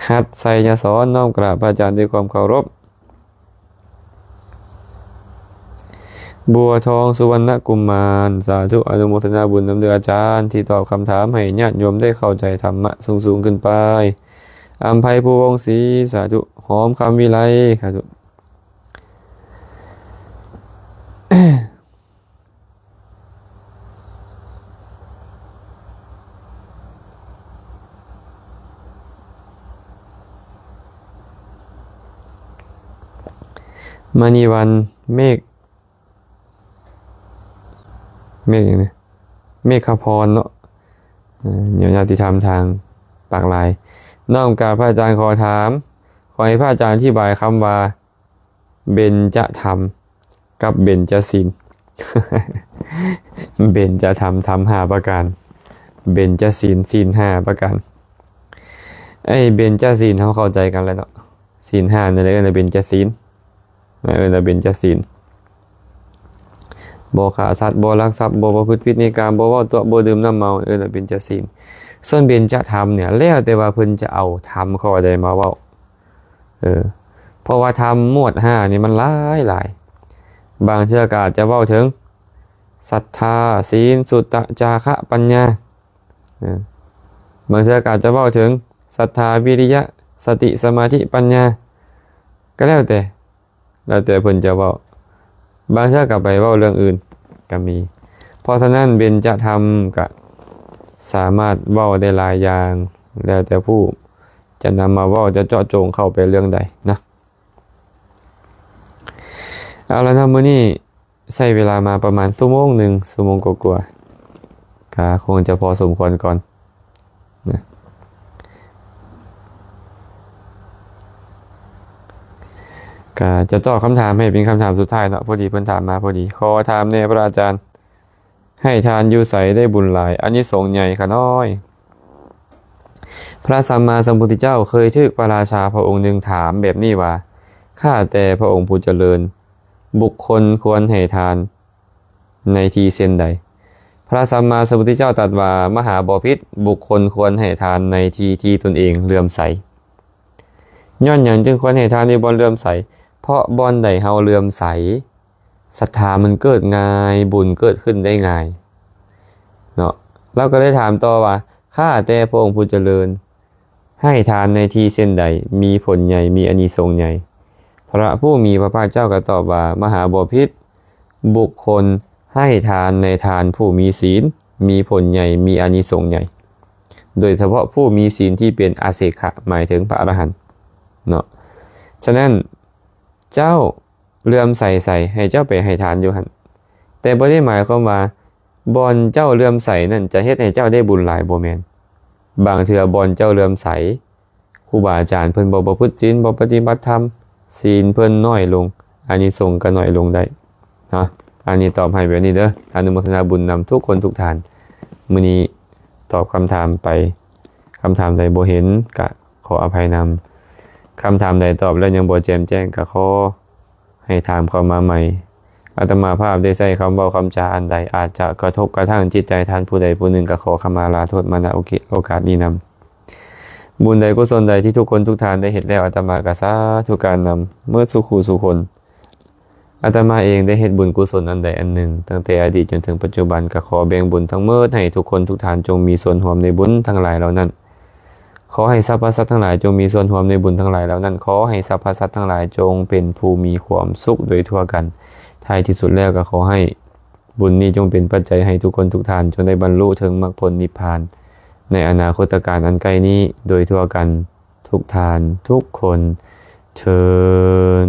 ຮັດ ໄຊຍະສອນ ນ້ອມກາບພະອາຈານດ້ວຍຄວາມເຄົາລົບ. ບົວທອງ ສຸວັນນະກຸມານ ສາທຸ ອະນຸໂມທະນາບຸນນຳເດີອາຈານ ທີ່ຕອບຄຳຖາມໃຫ້ຍາດໂຍມໄດ້ເຂົ້າໃຈທຳມະສູງໆຂຶ້ນໄປ. ອຳໄພ ພູວົງສີ ສາທຸ. ຫອມ ຄຳວິໄລ ສາທຸ. ມະນີວັນ ເມກ ເມກຫຍັງນີ້ ເມກຂະພອນເນາະ. ເອີ ຍາດຕິທຳທາງປາກລາຍ ນ້ອມກາບພະອາຈານ ຂໍຖາມ ຂໍໃຫ້ພະອາຈານອະທິບາຍຄຳວ່າ ເບັນຈະທຳ ກັບເບັນຈະສິນ. ເບັນຈະທຳ ທຳຫ້າປະການ, ເບັນຈະສິນ ສິນຫ້າປະການ. ໄອ້ເບັນຈະສິນເຮົາເຂົ້າໃຈກັນແລ້ວເນາະ, ສິນຫ້ານັ້ນແຫຼະເອີ້ນວ່າເບັນຈະສິນ, ເອີ້ນວ່າເບັນຈະສິນ. ບໍ່ຂ້າສັດ, ບໍ່ລັກຊັບ, ບໍ່ປະພຶດຜິດໃນກາມ, ບໍ່ເວົ້າຕົວະ, ບໍ່ດື່ມນ້ຳເມົາ, ເອີ້ນວ່າເບັນຈະສິນ. ສ່ວນເບັນຈະທຳເນ່ຍ ແລ້ວແຕ່ວ່າເພິ່ນຈະເອົາທຳຂໍ້ໃດມາເວົ້າ. ເອີ ເພາະວ່າທຳໝວດຫ້ານີ້ມັນຫຼາຍໆ, ບາງເທື່ອກໍອາດຈະເວົ້າເຖິງສັດທາ, ສີນ, ສຸຕະ, ຈາຄະ, ປັນຍາ. ເອີ ບາງເທື່ອກໍອາດຈະເວົ້າເຖິງສັດທາ, ວິລິຍະ, ສະຕິ, ສະມາທິ, ປັນຍາ ກໍແລ້ວແຕ່. ແລ້ວແຕ່ເພິ່ນຈະເວົ້າ, ບາງເທື່ອກໍໄປເວົ້າເລື່ອງອື່ນກໍມີ. ເພາະສະນັ້ນ ເບັນຈະທຳກໍສາມາດເວົ້າໄດ້ຫຼາຍຢ່າງ, ແລ້ວແຕ່ຜູ້ຈະນຳມາເວົ້າ, ຈະເຈາະຈົງເຂົ້າໄປເລື່ອງໃດນະ. ເອົາລະເນາະ, ມື້ນີ້ໃຊ້ເວລາມາປະມານຊົ່ວໂມງໜຶ່ງ, ຊົ່ວໂມງກວ່າໆ, ກໍຄົງຈະພໍສົມຄວນກ່ອນ. ນະ ກະຈະຕອບຄຳຖາມໃຫ້ເປັນຄຳຖາມສຸດທ້າຍເນາະ, ພໍດີເພິ່ນຖາມມາພໍດີ. ຂໍຖາມແດ່ພະອາຈານ, ໃຫ້ທານຢູ່ໃສໄດ້ບຸນຫຼາຍ, ອານິສົງໃຫຍ່ຂະນ້ອຍ? ພະສຳມາສຳພຸດທະເຈົ້າເຄີຍຖືກພະລາຊາພະອົງໜຶ່ງຖາມແບບນີ້ວ່າ, ຂ້າແຕ່ພະອົງຜູ້ຈະເລີນ, ບຸກຄົນຄວນໃຫ້ທານ ໃນທີ່ເຊັ່ນໃດ? ພະສຳມາສຳພຸດທະເຈົ້າຕັດວ່າ, ມະຫາບໍພິດ, ບຸກຄົນຄວນໃຫ້ທານໃນທີ່ທີ່ຕົນເອງເຫຼື້ອມໃສ. ຍ້ອນຫຍັງຈຶ່ງຄວນໃຫ້ທານໃນບ່ອນເຫຼື້ອມໃສ? ເພາະບ່ອນໃດເຮົາເຫຼື້ອມໃສ, ສັດທາມັນເກີດງ່າຍ, ບຸນເກີດຂຶ້ນໄດ້ງ່າຍເນາະ. ລາວກໍໄດ້ຖາມຕໍ່ວ່າ, ຂ້າແຕ່ພະອົງຜູ້ຈະເລີນ, ໃຫ້ທານໃນທີ່ເຊັ່ນໃດ ມີຜົນໃຫຍ່ ມີອານິສົງໃຫຍ່? ພະຜູ້ມີພະພາກເຈົ້າກໍຕອບວ່າ, ມະຫາບໍພິດ, ບຸກຄົນໃຫ້ທານໃນທ່ານຜູ້ມີສີນ ມີຜົນໃຫຍ່ ມີອານິສົງໃຫຍ່. ໂດຍສະເພາະຜູ້ມີສິນທີ່ເປັນອາເສຂະ ໝາຍເຖິງພະອະລະຫັນເນາະ. ສະນັ້ນ ເຈົ້າເຫຼື້ອມໃສໃສ ໃຫ້ເຈົ້າໄປໃຫ້ທານຢູ່ຫັ້ນ, ແຕ່ບໍ່ໄດ້ໝາຍຄວາມວ່າ ບ່ອນເຈົ້າເຫຼື້ອມໃສນັ້ນຈະເຮັດໃຫ້ເຈົ້າໄດ້ບຸນຫຼາຍ, ບໍ່ແມ່ນ. ບາງເທື່ອບ່ອນເຈົ້າເຫຼື້ອມໃສ ຄູບາອາຈານເພິ່ນບໍ່ປະພຶດສິນ, ບໍ່ປະຕິບັດທຳ, ສິນເພິ່ນນ້ອຍລົງ, ອານິສົງກໍນ້ອຍລົງໄດ້ເນາະ. ອັນນີ້ຕອບໃຫ້ແບບນີ້ເດີ. ອະນຸໂມທະນາບຸນນຳທຸກຄົນທຸກທ່ານ. ມື້ນີ້ຕອບຄຳຖາມໄປ, ຄຳຖາມໃດບໍ່ເຫັນກະຂໍອະໄພນຳ. ຄຳຖາມໃດຕອບແລ້ວຍັງບໍ່ແຈ່ມແຈ້ງ ກະຂໍໃຫ້ຖາມເຂົ້າມາໃໝ່. ອາດຕະມາພາບໄດ້ໃຊ້ຄຳເວົ້າຄຳຈາອັນໃດ ອາດຈະກະທົບກະທັ່ງຈິດໃຈທ່ານຜູ້ໃດຜູ້ໜຶ່ງ ກະຂໍຂະມາລາໂທດມາ ນະ ໂອເຄ ໂອກາດນີ້ນຳ. ບຸນໃດກຸສົນໃດທີ່ທຸກຄົນທຸກທ່ານໄດ້ເຮັດແລ້ວ ອາດຕະມາກະສາທຸການນຳໝົດສູ່ຄູ່ສູ່ຄົນ. ອາດຕະມາເອງໄດ້ເຮັດບຸນກຸສົນອັນໃດອັນໜຶ່ງ ຕັ້ງແຕ່ອະດີດຈົນເຖິງປັດຈຸບັນ ກະຂໍແບ່ງບຸນທັງໝົດໃຫ້ທຸກຄົນທຸກທ່ານ ຈົ່ງມີສ່ວນຮ່ວມໃນບຸນທັງຫຼາຍເຫຼົ່ານັ້ນ. ຂໍໃຫ້ສັບພະສັດທັງຫຼາຍຈົ່ງມີສ່ວນຮ່ວມໃນບຸນທັງຫຼາຍເຫຼົ່ານັ້ນ. ຂໍໃຫ້ສັບພະສັດທັງຫຼາຍຈົ່ງເປັນຜູ້ມີຄວາມສຸກໂດຍທົ່ວກັນ. ທ້າຍທີ່ສຸດແລ້ວກໍຂໍໃຫ້ບຸນນີ້ຈົ່ງເປັນປັດໄຈໃຫ້ທຸກຄົນທຸກທ່ານ ຈົ່ງໄດ້ບັນລຸເຖິງມັກຜົນນິບພານ ໃນອະນາຄົດຕະການອັນໃກ້ນີ້ໂດຍທົ່ວກັນ ທຸກທ່ານທຸກຄົນເທີ້ນ.